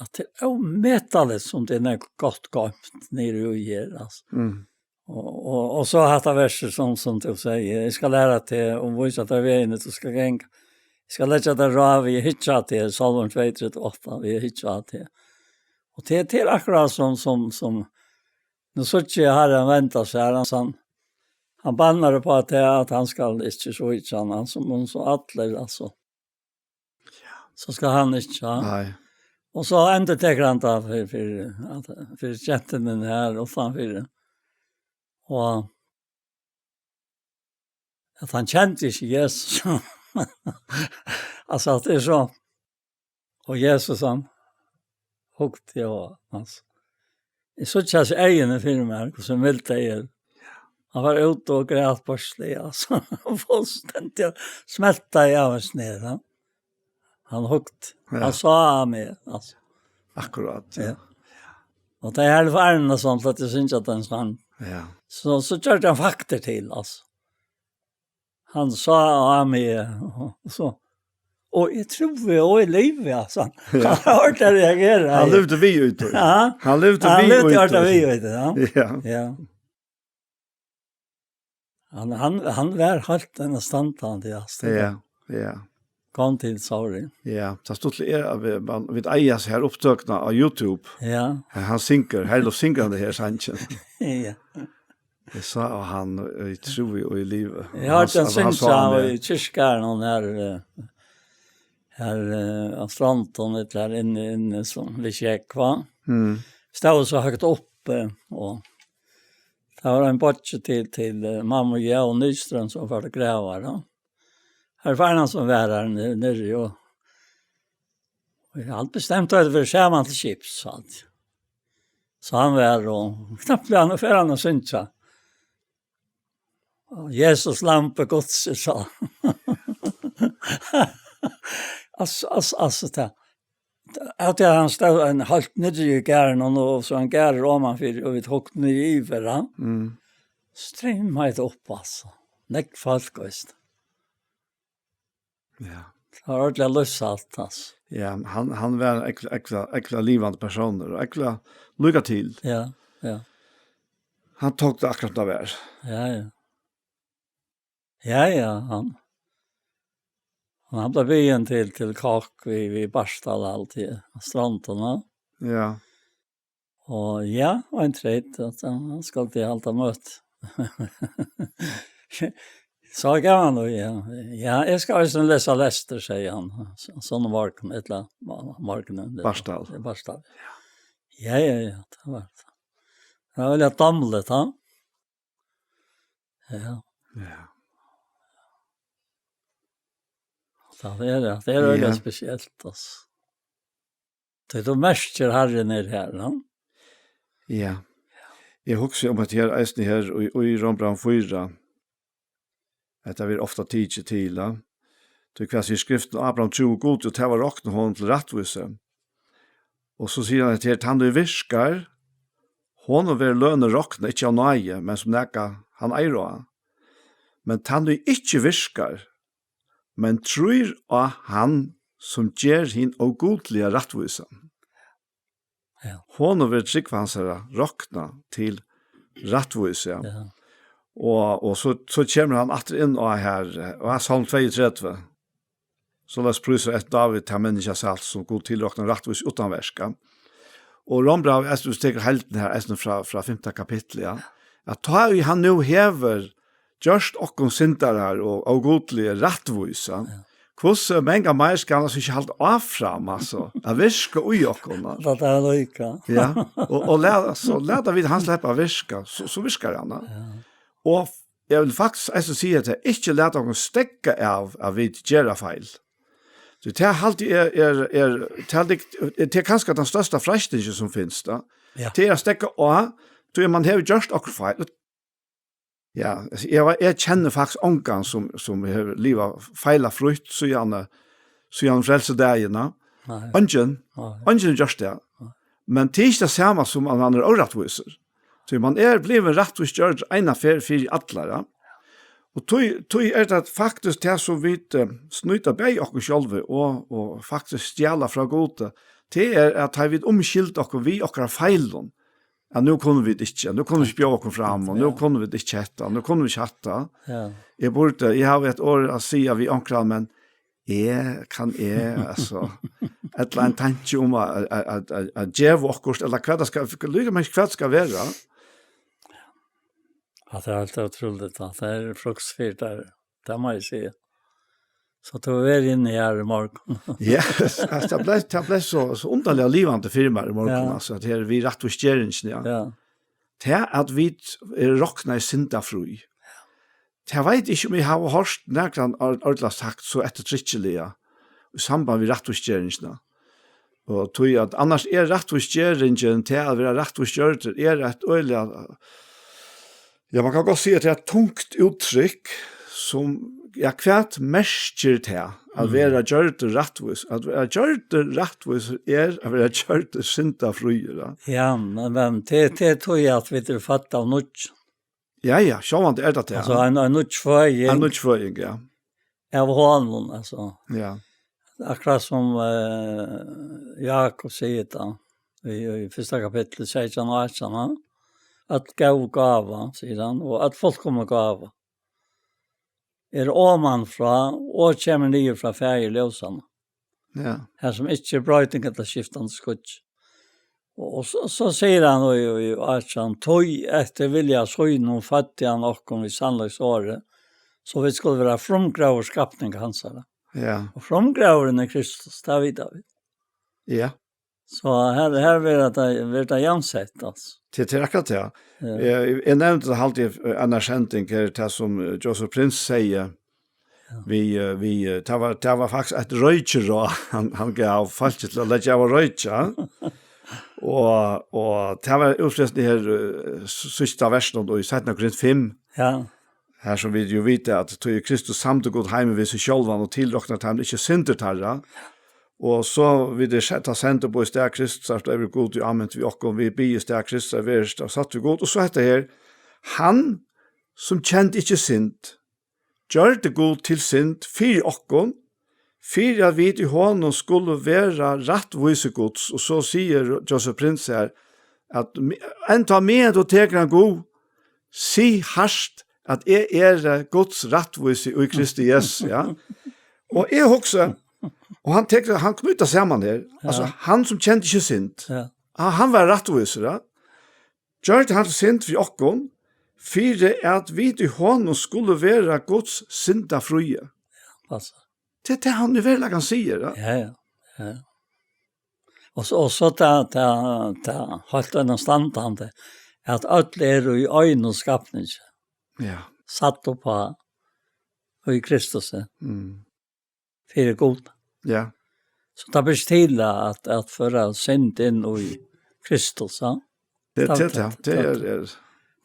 At tað er ómetaligt, sum tað er nógv gott goymt niðri í her, altso. Mm. Og, og, og so hatta versið, sum, sum tú sigur, "Eg skal læra teg og vísa tær vegin, tú skal ganga." skal leggja tær ráð við at hyggja at tær, Sálmur tveyogtretivu átta, við at hyggja at tær. Og tað, tað er akkurát sum, sum, sum, nú síggi eg Harran venda sær, hann, hann bannar upp á tað, at hann skal ikki svíkja hann, hann sum, sum allir, altso. So skal hann ikki, ja. Nei. Og so endurtekur hann tað fyri, fyri, at, fyri gentunum her uttanfyri. Og at hann kendi ikki Jesus. Altso, at tað er so. Og Jesus, hann hugdi á, altso. Eg síggi hasi eyguni fyri mær, hvussu mild tey eru. Hann var úti og græt beisliga, altso. Fullstendiga smeltaði av ein snið, ja. Hann hugdi. Ja. Hann sá á meg, altso. Akkurát, ja. Ja. Og tað er herlig for Arne, sånn, at eg syns at den sang. Ja. So, so gjørdi hann fakter til, altso. Hann sá á meg, og so, og eg trúði, og eg livi, altso. Ja. Hann hørdi at eg reagerði. Hann livdi við í tí. Ja. Hann livdi Hann við livdi í orðið tí. Við í tí, ja. Ja. Ja. Hann, hann, hann var heilt enn standandi, altso. Ja, ja. Kom til, sorry. Ja, tað stuttliga er, at vit, man, vit eiga hesa her upptøkuna á YouTube. Ja. Her hann syngur, Herluf syngur hann her sangin. Ja. Eg sá á hann, eg trúði, og eg livi. Eg hørdi hann, hann, hann sá syngja á meg. Í kirkjugarðinum her, eh, her, eh, á Strondum, ella her inni, inni, sum við sjógv, va? Mm. Stóð so høgt uppi, og tað var ein beiggi til, til, eh, mammu og Jón Nystrøm, sum var til gravar, da. Herr Farnan, sum var her ni-, niðri, og, og eg hevði bestemt, at eg var saman til skips, sa hann. So hann var, og knappliga hann, fer hann at syngja. Og Jesus, lampi Guds, sa hann. Altso, altso, altso, tað, at hann stóð ein heilt niðri í garðinum, og so ein garður omanfyri, og vit hugdu niður yvir, ja. Mm. Streymaði tað upp, altso. Nógv fólk, veitst. Ja. Tað var ordiliga lívsalt, altso. Ja, hann, hann var ein ógvuliga, ógvuliga, ógvuliga livandi persónur, og ógvuliga líka til. Ja, ja. Hann tók tað akkurát, tað var. Ja, ja. Ja, ja, hann, hann bleiv biðin til, til kokk við, við Bartal alt í Strondum, ja. Ja. Og ja, og ein treyt, at hann, hann skuldi halda møti. So gav hann nú, ja. Ja, eg skal eisini lesa lestur, segði hann. So, so um morgun, ella mo-, morgunin, ella Bartal. Ja, Bartal. Ja, ja, ja, tað var tað. Tað var veldiga dámligt, ha? Ja. Ja. Tað er, tað er veldiga Ja. spesielt, altso. Tað er, tú merkir Harrin er her, no? Ja. Eg hugsi um at her, eisini her í, í Rómbrævinum fýra, hetta verður ofta tikið til, ja. Tí hvat sigur Skriftin? Abraham trúði Gudi, og tað var roknað honum til rættvísi. Og so sigur hann hetta her: Tann ið virkar, honum verður lønin roknað, ikki av náði, men sum nakað, hann eigur á. Men tann ið ikki virkar, men trýr á hann, sum ger hin ógudliga rættvísan, Ja. honum verður trúgv hansara roknað til rættvísi. Ja. Og, og so, so kemur hann aftur inn á her, eh, á Sálm tveyogtretivu. Soleiðis prísar eitt Dávid tað menniskja sælt, sum Gud tilroknar rættvís uttan verk. Og Rómbrævið, eisini, hvis tú tekur heildina her, eisini frá, frá fimta kapitli, ja, at tá ið hann nú hevur gjørt okkum syndarar og ógudligar rættvísar, ja, hvussu mangan meir skal hann so ikki halda áfram, altso, at virka í okkum, ja? Tað er líka. Ja, og, og lat, so lata vit hann sleppa at virka, so, so virkar hann, ja. Ja. Og eg vil faktiskt eisini siga, at ikki lata okkum steðga av at vit gera feil. So tað haldi eg er, er, tað haldi eg, tað er kanska tann størsta freistingin sum finst, tá. Ja. Tað er at steðga av, tí man hevur gjørt okkurt feil. Ja, altso, eg var, eg kenni faktiskt ongan sum, sum hevur livað feilafrítt síðan, síðan frelsidagin, ja. Nei. Eingin, Nei. Eingin hevur gjørt tað. Nei. Men tað er ikki tað sama sum at man er órættvísur. Tí man er blivin rættvísgjørdur eina ferð fyri allar, ja. Og tí, tí er tað faktiskt tað sum vit, eh, snýta bæði okkum sjálvi og, og faktiskt stjala frá Gudi. Tað er at tá vit umskylda okkum við okkara feilum, at nú kunnu vit ikki, nú kunnu vit ikki bjóða okkum fram, og nú Ja. kunnu vit ikki hetta, nú kunnu vit ikki hatta. Ja. Eg burdi, eg havi eitt orð at siga við onkran, men eg, kann eg, altso, ella ein tanki um at, at, at, at, at geva okkurt, ella hvat tað skal, líka mikið hvat tað skal vera. Ja, tað er heilt ótrúligt, ja. Tað er fruktsfyrt har, tað má eg siga. So tú hevur verið inni har í morgun. Ja, altso, tað bleiv, tað bleiv so, so undarliga livandi fyri mær í morgun, Ja. altso, at her við rættvísgeringini, ja. Ja. Tað at vit eru roknaðir syndafrí. Tað veit eg ikki, um eg havi hoyrt nakran or-, ordiliga sagt so eftirtrykkiliga í samband við rættvísgeringina. Og tí at annars er rættvísgeringin, tað at vera rættvísgjørdur, er eitt øgiliga, ja, man kann gott siga, at tað er eitt tungt úttrykk, sum, ja, hvat merkir tað at Mm. vera gjørdur rættvís? At vera gjørdur rættvís er at vera gjørdur syndafríur, ja. Ja, men, men tað, tað er tí at vit eru fødd av nýggjum. Ja, ja, sjálvandi er tað tað. Altso, ein, ein nýggj føðing. Ein nýggj føðing, ja. Av honum, altso. Ja. Akkurát sum, eh, Jakob sigur tað, í, í fyrsta kapitli, seytjan og átjan, ha? Øll góð gáva, sigur hann, og øll fullkomin gáva er oman frá og kemur niður frá Faðir ljósanna. Ja. Har sum ikki er broyting ella skiftandi skýggj. Og, og so, so sigur hann í, í átjan, tí eftir vilja sínum føddi hann okkum við sannleiks orði, so vit skulu vera frumgróður skapning hansara. Ja. Og frumgróðurin er Kristus, tað vita vit. Ja. So her, her verður tað, verður tað javnsett, altso. Tað, tað er akkurát tað. Ja. Eg, eg nevndi tað, haldi eg, í einari sending her, tað sum, eh, Joseph Prince segði, Ja. við, eh, við, eh, tað var, tað var faktiskt eitt roykiráð, hann, hann gav fólki til at leggja av at roykja. Og, og tað var útfrysni her, eh, s-, síðsta versinum í seinna Korint fimm. Ja. Her sum vit jo vita, at tí er Kristus samdi Gud heim við seg sjálvan og tilroknar teimum ikki syndir teirra. Og so við tað sett, at senda upp í stað Kristus, at yvir Gud í ámynd við okkum, vit biðja í stað Kristus, at vera sett við Gud. Og so hetta her, hann sum kendi ikki synd, gjørdi Gud til synd fyri okkum, fyri at vit í honum skulu vera rættvísi Guds. Og so sigur Joseph Prince her, at me-, enntá meðan tú tekur hann Gud, sig hart, at eg eri Guds rættvísi í Kristi Jesu, ja. Og eg hugsi, og hann tekur, hann knýtir saman her, altso, Ja. hann sum kendi ikki synd, Ja. hann, hann var rættvísur, ja. Gjørdi hann til synd fyri okkum, fyri at vit í honum skulu vera Guds syndafríu. Altso. Tað er tað, hann í veruleikanum sigur, ja. Ja, ja. Ja. Og so, og so tað, tað, tað heilt enn standandi, at øll eru í einum skapningi. Ja. Sett upp á í Kristus, Mm. fyri Gud. Ja. So tað ber ikki til at, at føra synd inn í Kristus, ja. Tað, tað, tað, tað, tað tað, er, er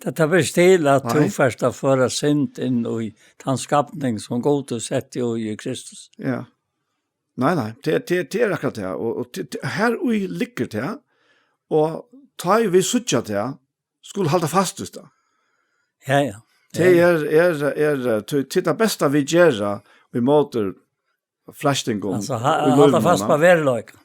tað, tað ber ikki til at tú Nei. fert at føra synd inn í tann skapning sum Gud hevur sett í, í Kristus. Ja. Nei, nei, tað, tað, tað er akkurát tað. Og, og tað, tað, her í liggur tað, og tá ið vit síggja tað, skulu halda fast við tað. Ja, ja. Tað Ja, ja. er, er, er, tað, tað er tað besta vit gera í móti freistingum Altso, ha-, í halda lívinum, fast va? á veruleikan.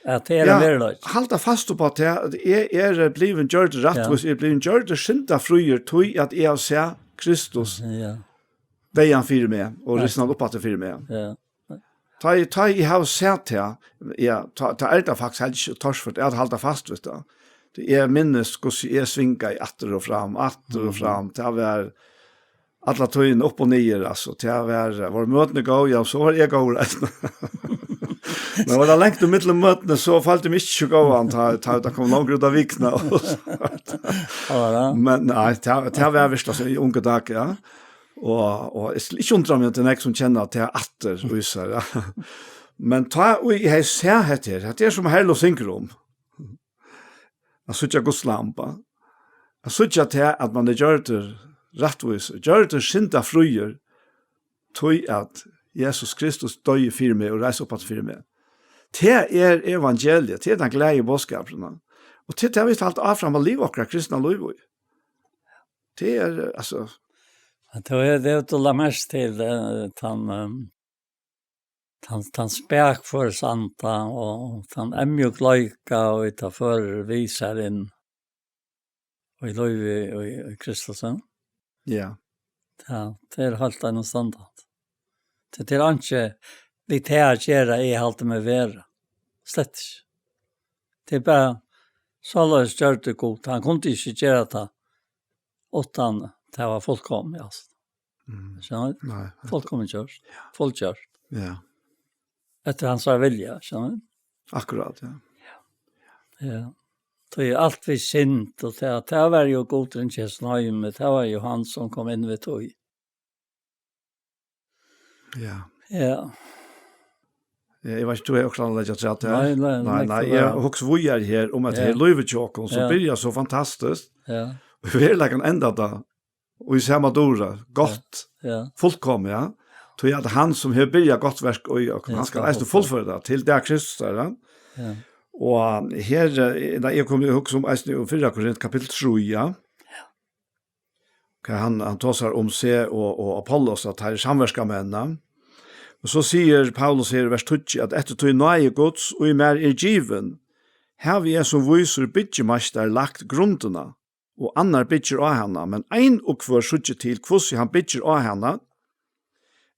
At tað er Ja, ein veruleiki. halda fast upp á tað, at eg er blivin gjørdur Ja. rættvísur, eg er blivin gjørdur syndafríur, tí at eg havi sæð Kristus Ja. deyðan fyri meg og Ja. risnan upp aftur fyri meg. Ja. Tá eg, tá eg havi sæð tað, ja, tá, tá er tað faktiskt heilt ikki torført at halda fast við tað. Tí eg minnist, hvussu eg svingaði aftur og fram, aftur og Mhm. fram. Tað var alla tíðina upp og niður, altso. Tað var, vóru møtini góð, ja, so var eg góður eisini. Men var tað langt ímillum møtini, so føldi eg meg ikki so góðan, tá, tá tað kom longur út á vikuna og so. Ja, var tað? Men nei, tað, tað var vist, altso, í ungu dagar, ja. Og, og eg skal ikki undra meg, at tað er nógv sum kenna tað aftur, vísar, ja. Men tá eg hevði sæð hetta her, hetta er sum Herluf syngur um. At síggja Guds lamb. At síggja tað, at man er gjørdur rættvísur, gjørdur syndafríur, tí at Jesus Kristus doyði fyri meg og reis upp aftur fyri meg. Tað er evangeliið, tað er tann gleði boðskapurin. Og tað er tað vit halda áfram at liva okkara kristna lív í. Tað er, altso Men tað er, tað er til at merke til, eh, tann, ehm, tann, tann spakførisanda og tann eyðmjúkleika og tað førir við sær inn í lívið í, í Kristus, ja. Ja. Ja, tað er heilt enn standandi. Tað er ikki við tað at gera, eg haldi meg vera. Slett ikki. Tað er bara, soleiðis gjørdi Gud. Hann kundi ikki gera tað uttan tað var fullkomið, altso. Mm. Skilur tú? Nei. Fullkomið gjørt. Fullgjørt. Ja. Eftir hansara vilja, skilur tú? Akkurát, ja. Ja. Tað er alt við synd, og tað, tað var jú Gud, ikki snøy, men tað var jú hann sum kom inn við tað. Ja. Ja. Ja, eg veit ikki, tú hevur okkurt annað at leggja afturat her. Nei, nei, nei, nei, nei, nei, eg hugsi víðari her um at ja. Her lívið hjá okkum, sum ja. Byrjar so fantastiskt. Ja. Og veruleikin endar tað, og í sama dúr, gott, ja. Ja. Fullkomið, ja. Tí at hann sum hevur byrjað gott verk í okkum, ja, hann skal eisini fullføra tað til dag Kristus, ja. Ja. Og her, eh, nei, eg kom í hugsa um eisini í fyrra Korint, kapittul trý, ja. Hvat hann, hann tosar um seg og, og Apollos, at teir eru samverkamenn, ja. Og so sigur Paulus her í vers tíggju, at eftir tí náði Guds, og í mær er givin, havi eg sum vísur byggimeistari lagt grundina, og annar byggir á hana, men ein og hvør síggi til, hvussu hann byggir á hana.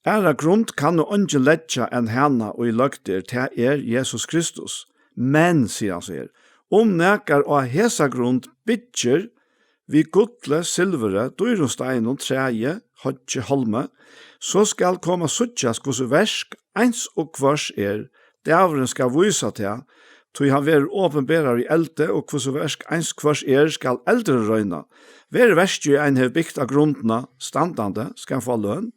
Aðra grund kann nú eingin leggja enn hana, ið løgd er, tað er Jesus Kristus. Men, sigur hann so her, um nakar á hesa grund byggir við gulli, silvuri, dýrum steinum, træi, hoyggi, hálmi, so skal koma síggjast, hvussu verk eins og hvørs er, dagurin skal vísa tað, tí hann verður opinberaður í eldi, og hvussu verk eins hvørs er, skal eldurin royna. Verður verkið, ið ein hevur bygt á grundina, standandi, skal hann fáa løn,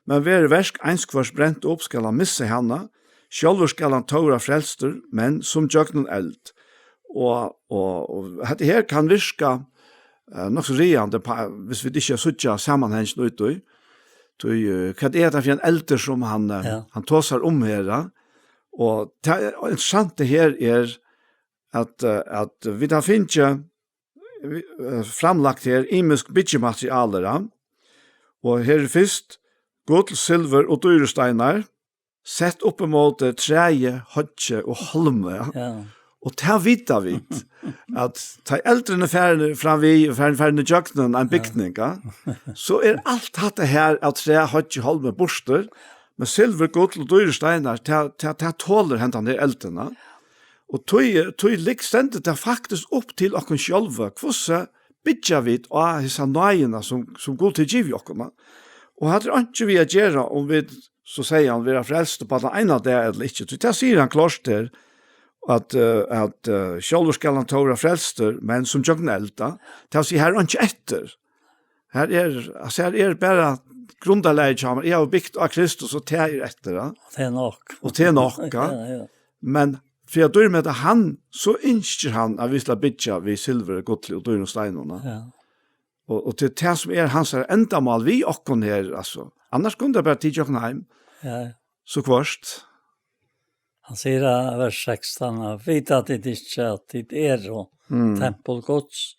men verður verk eins hvørs brent upp, skal hann missa hana, sjálvur skal hann tó vera frelstur, men sum gjøgnum eld. Og, og, og hetta her kann virka, eh, nokk so ræðandi, pa-, hvis vit ikki síggja samanhangin út í, tí, eh, hvat er hetta fyri ein eldur sum hann, eh, ja. Hann tosar um her, ja? Og tað er, og interessant tað her er, at, eh, at vit hava fingið, eh, framlagt her ymisk byggimaterialir, ja? Og her er fyrst gull, silvur og dýru steinar, sett upp ímóti træi, hoyggi og hálmi, ja? Ja. Og tað vita vit, at tá eldurin er farin fram við, farin, farin í gjøgnum ein ja. Bygning, ja? So er alt hatta her av træ, hoyggi, hálmi burtur, men silvur, gull og dýru steinar, tað, tað, tað tolir hendan her eldin, ja? Og tí, tí ligg-, stendur tað faktiskt upp til okkum sjálva, hvussu byggja vit á hesa náðina, sum, sum Gud hevur givið okkum, ja? Og hatta er einki við at gera, um vit, so sigur hann, verða frelst upp á tann eina dag ella ikki. Tí tað sigur hann klárt her, at, eh, at, eh, sjálvur skal hann tó vera frelstur, men sum gjøgnum eld, ja. Tað vil siga, her er einki eftir. Her er, altso, her er bara grundarlagið hjá mær. Eg havi bygt á Kristus, og tað er eftir, ja. Og tað er nokk. Og tað er nokk, ja. Ja, ja. Men fyri at dýrmeta hann, so ynskir hann, at vit skal byggja við silvuri, gulli og dýrum steinum, ja. Ja. Og, og til tað sum er hansara endamál við okkum her, altso. Annars kunnu tey bara tikið okkum heim. Ja. So hvørt. Hann sigur í vers sekstan, at vita tit ikki, at tit eru mm. Tempul Guds,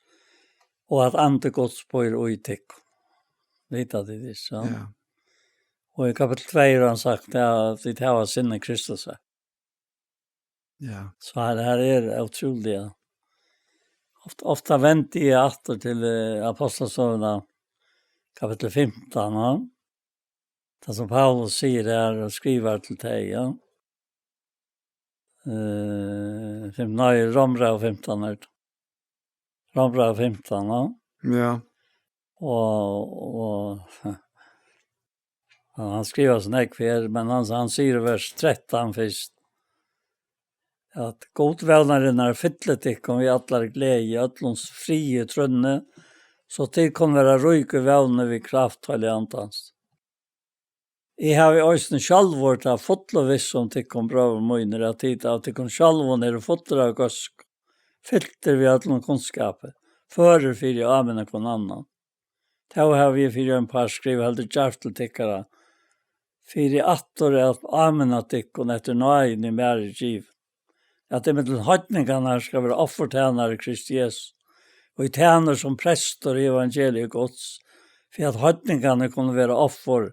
og at andi Guds býr í tykkum. Vita tit ikki, ja. Ja. Og í kapittul tvey hevur hann sagt, ja, at tit hava sinni Kristus. Ja. So her, her er ótrúliga. Ofta, ofta vendi eg aftur til, eh, Apostlasøguna, kapittul fimtan, ja. Tað sum Paulus sigur her og skrivar til tey, ja. Eh, fim-, nei, Rómbræv fimtan er tað. Rómbræv fimtan, ja. Ja. Og, og, ja, hann skrivar so nógv her, men hann, hann sigur í vers trettan fyrst, at Gud vónarinnar fylli tykkum við allari gleði, í øllum friði í trúnni, so tit kunnu vera rík í vónini við kraft Heilaga Andans. Eg havi eisini sjálvur ta fullu vissu um tykkum, brøður mínir, at tit av tykkum sjálvum eru fullir av góðsku, fyltir við øllum kunnskapi, førir fyri at áminna hvønn annan. Tó havi eg fyri ein part skrivað heldur djarvt til tykkara, fyri aftur at áminna tykkum eftir náðini mær er givin, at ímillum heidningarnar skal vera offurtænari Kristi Jesu, og í tænur sum prestur í evangelium Guds, fyri at heidningarnir kunnu vera offur,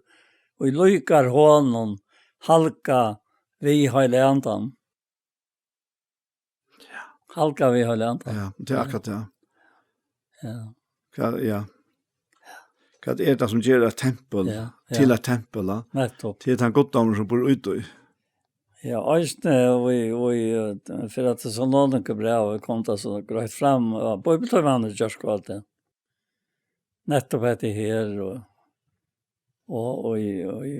ið líkar honum, halgað við Heilaga Andanum. Ja. Halgað við Heilaga Andanum. Ja, tað er akkurát tað. Ja. Hvat, ja. Hvat er tað sum ger eitt tempul Ja, ja. til eitt tempul, ja? Nettopp. Til tann guddómur sum býr úti í. Ja, eisini, og í, og í, eh, fyri at tað so nóg bræv kom tað so greitt fram, og Bíbliutímin hevur gjørt alt tað. Nettopp hetta her, og, og, og í, og í,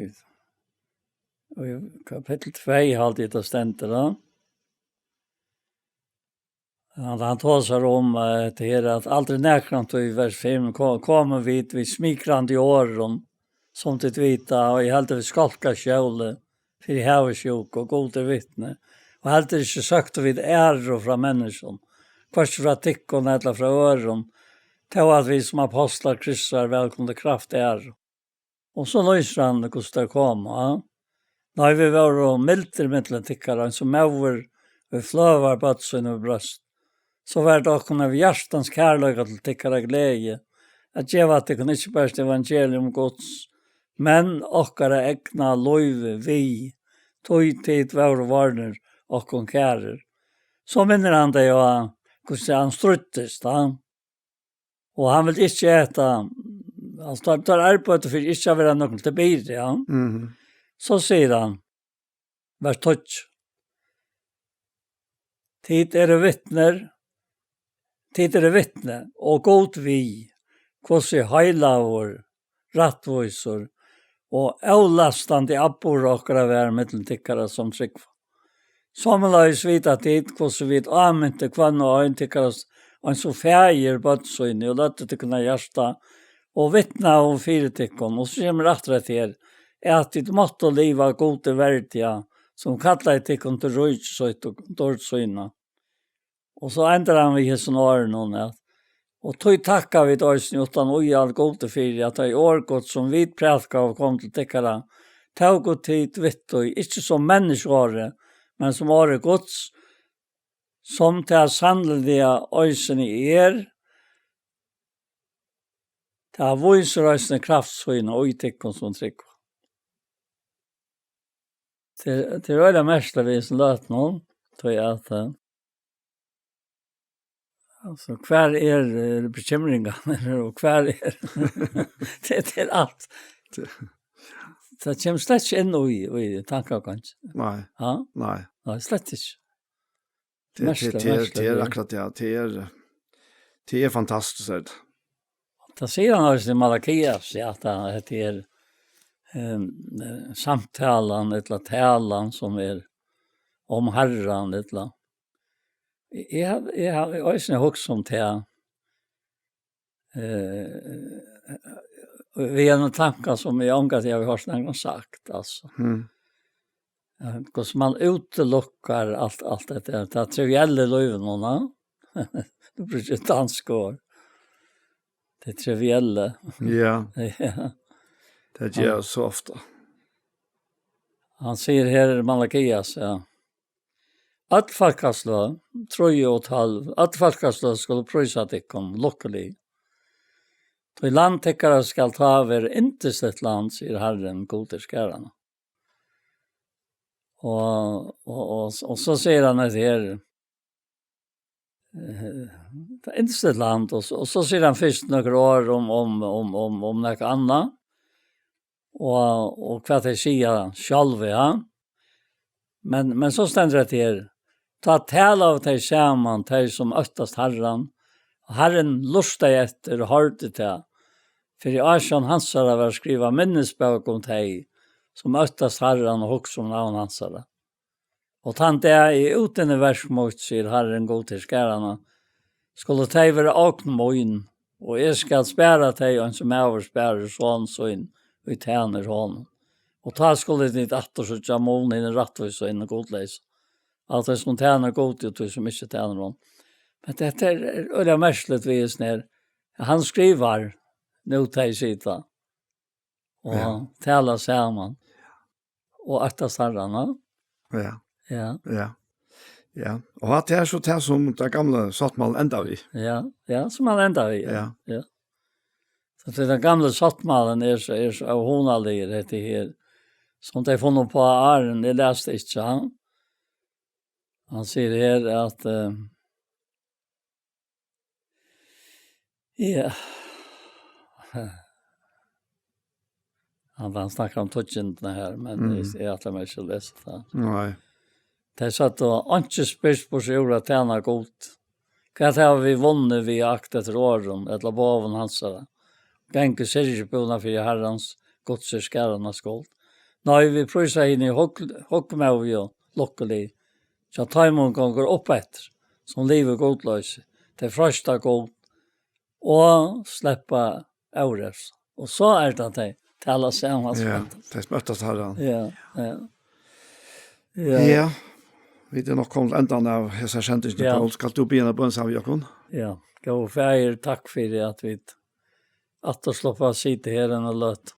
og í kapittul tvey haldi eg tað stendur, ja. Hann, hann tosar um, eh, hetta her, at aldri nakrantíð, vers fimm, ko-, komu vit við smikrandi orðum, sum tit vita, og eg haldi við skálkaskjóli fyri havisjúku, og Gud er vitni. Og heldur ikki søktu vit æru frá menniskjum, hvørki frá tykkum ella frá øðrum, tó at vit sum apostlar Kristi væl kundu kravt æru. Og so lýsir hann, hvussu tað kom, ja. Nei, vit vóru mildir millum tykkara, eins og móðir, vit fløvar børn síni við brjóst. So var tað okkum av hjartans kærleika til tykkara gleði, at geva tykkum ikki bert evangelium Guds, men okkara egna lív við, tí tit vóru vorðnir okkum kærir. So minnir hann tey á, hvussu hann stríddist, ja. Og hann vildi ikki eta, hann star-, tar arbeiddi fyri ikki at vera nøkrum til byrði, ja. Mhm. So sigur hann, vers tólv: Tit eru vitnir, tit eru vitni, og Gud við, hvussu heilagur, rættvísur og ólastandi atburður okkara var millum tykkara sum trúgva. Somuleiðis vita tit, hvussu vit ámintu hvønn og ein tykkara, eins og faðir børn síni, og løgdu tykkum á hjarta, og vitnaðu fyri tykkum, og so kemur aftur hetta her, at tit máttu liva Gudi verdiga, sum kallaði tykkum til ríki sítt og dýrd sína. Og so endar hann við hesum orðunum, at, og tí takka vit eisini uttan íhald Gudi fyri, at tey orð Guds, sum vit prædikaðu, kom til tykkara, tóku tit við tí, ikki sum menniskjuorði, men sum orði Guds, sum tað sanniliga eisini er, tað vísir eisini kraft sína í tykkum sum trúgva. Tað er, tað er øgiliga merkiligt við hesum løtunum, tí at, eh, altso, hvar er, eh, bekymringarnar, og hvar er, tað, tað er alt. Tað kemur slett ikki inn í, í tankagongdina. Nei. Ja? Nei. Nei, slett ikki. Tað, tað, Merkiligt, tað, merkiligt, tað er ja. akkurat tað. Tað er, tað er fantastiskt, er tað. Tað sigur hann eisini í Malakias, ja, at hann, at tað er, ehm, eh, samtalan, ella talan sum er um Harran, ella. Eg, eg havi, eg havi eisini hugsað um tað, eh, við ein tanka sum eg ongantíð havi hoyrt nakran sagt, altso. Mm. Ja, hvussu man útilukkar alt, alt hetta, tað trivielle í lívinum, va? Tú brúkir dansk orð. Tað trivielle. Ja. Ja. Tað ger eg so ofta. Hann sigur her, Malakias, ja. Øll fólkasløg, trý og tólv, øll fólkasløg skulu prísa tykkum, lukkulig. Tí land tykkara skal tá vera yndisligt land, sigur Harrin, Gud herskaranna. Og, og, og, og so sigur hann hetta her, eh, tað er yndisligt land, og so, og so sigur hann fyrst nøkur orð um, um, um, um, um nakað annað, og, og hvat tey siga sjálv, ja. Men, men so stendur hetta her, tá talaðu tey saman, tey sum óttast Harran, og Harrin lurtaði eftir og hoyrdi tað, fyri ásjón hansara var skrivað minnisbók um tey, sum óttast Harran og hugsa um navn hansara. Og tann dag eg útinni verk mítt, sigur Harrin, Gud herskaranna, skulu tey vera ogn mín, og eg skal spara tey, eins og maður sparir son sín, ið tænir honum. Og tá skulu tit aftur síggja mun hini rættvísu og hini gudleysu, av tí sum tænir Gudi og tí sum ikki tænir honum. Men hetta er, er øgiliga merkiligt við hesum her. Hann skrivar, nú tey sita og Ja. tala saman. Og óttast Harran, ja. Ja. Ja. Ja. Ja. Og at tað er so tað sum tann gamli sáttmálin endar við. Ja, ja, sum hann endar við, ja. Ja. Ja. So tað er tann gamli sáttmálin er so, er so óhugnaligur, hetta her, sum tey funnu uppá áðrenn, eg las tað ikki, ha? Hann sigur her at, eh, Ja. Hann, hann snakkar um tíggindina her, men Mm. eg, eg ætli mær ikki at lesa tað. Nei. Tey søgdu: Einki spyrst burtur úr at tæna Gud. Hvat hava vit vunnið við at akta eftir orðum ella boðum hansara? Ganga í syrgjubúna fyri Harrans, Guds er skaranna skuld. Nei, vit prísa hini hugl-, hugmóðigu lukkulig. Hjá teimum gongur upp eftir, sum livir gudloysi. Tey freista Gud og sleppa órevs. Og so er tað, tey tala saman. Ja, tey smøttast Harran. Ja, ja. Ja. Ja, vit eru nokk komin til endan av hesa sendingina, Ja. Poul. Skalt tú biðja eina bøn saman við okkum? Ja. Góði Faðir, takk fyri at vit aftur sluppu at sita her eina løtu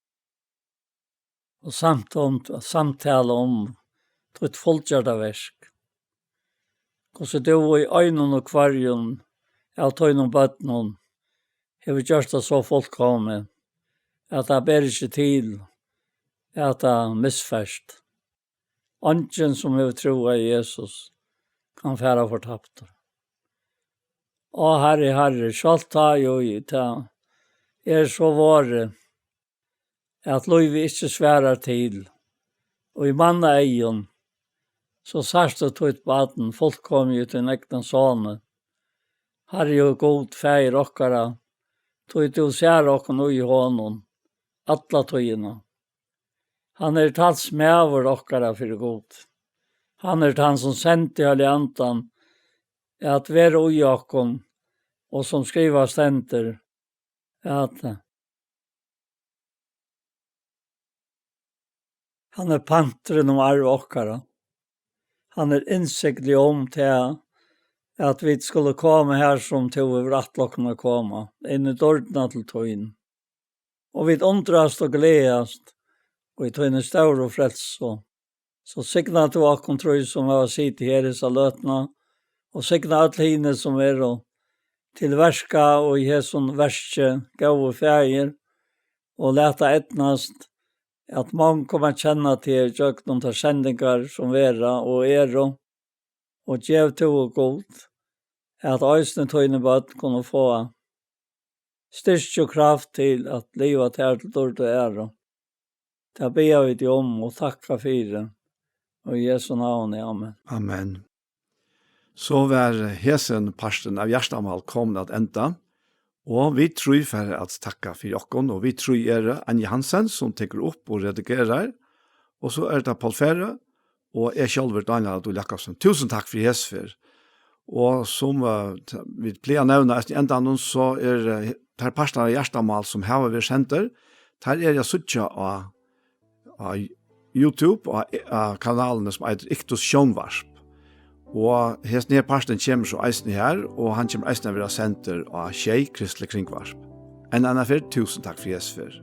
og samt um, samtala um títt fullgjørda verk. Hvussu tú í einum og hvørjum av tínum børnum hevur gjørt tað so fullkomið, at tað ber ikki til, at tað misferst. Eingin, sum hevur trúð á Jesus, kann fara fortaptur. Á, Harri, Harri, sjálvt tá ið tað er so vorðið, at lívið ikki svarar til, og í manna eygum, so sært tú títt barn fullkomið í tín egna soni. Harri og Gud, Faðir okkara, tí tú sær okkum í honum alla tíðina. Hann er talsmaður okkara fyri Gud. Hann er tann, sum sendi Heilaga Andan at vera í okkum, og sum skrivað stendur, at hann er panturin um arv okkara. Hann er innsigli um tað, at vit skulu koma har, sum tú hevur ætlað okkum at koma, inn í dýrdina til tín. Og vit undrast og gleðast í tíni stóru frelsu. So signa tú okkum trý, sum hava sitið her hesa løtuna, og signa øll hini, sum eru til verka og í hesum verki, góði Faðir, og lat tað eydnast, at mong koma at kenna teg gjøgnum tær sendingar, sum verða og eru, og gev tú, Gud, at eisini tíni børn kunnu fáa styrki og kraft til at liva tær til dýrd og æru. Tað biðja vit teg um og takka fyri. Og í Jesu navni, amen. Amen. So var hesin parturin av Hjartamál komin at enda, og vit trý fara at takka fyri okkum, og vit trý eru Anja Hansen, sum tekur upp og redigerar, og so er tað Poul Færø, og eg sjálvur, Dánjal Adolfsen Jacobsen. Túsund takk fyri hesa ferð. Og sum, eh, t-, vit plaga at nevna eisini í endanum, so er, eh, tær partarnar av Hjartamál, sum hava verið sendir, tær eru at síggja á, á YouTube, á, á kanalini, sum eitur Iktus Sjónvarp. Og hesin her parturin kemur so eisini har, og hann kemur eisini at vera sendur á Sjey Kristiligt Kringvarp. Enn eina ferð, túsund takk fyri hesa ferð.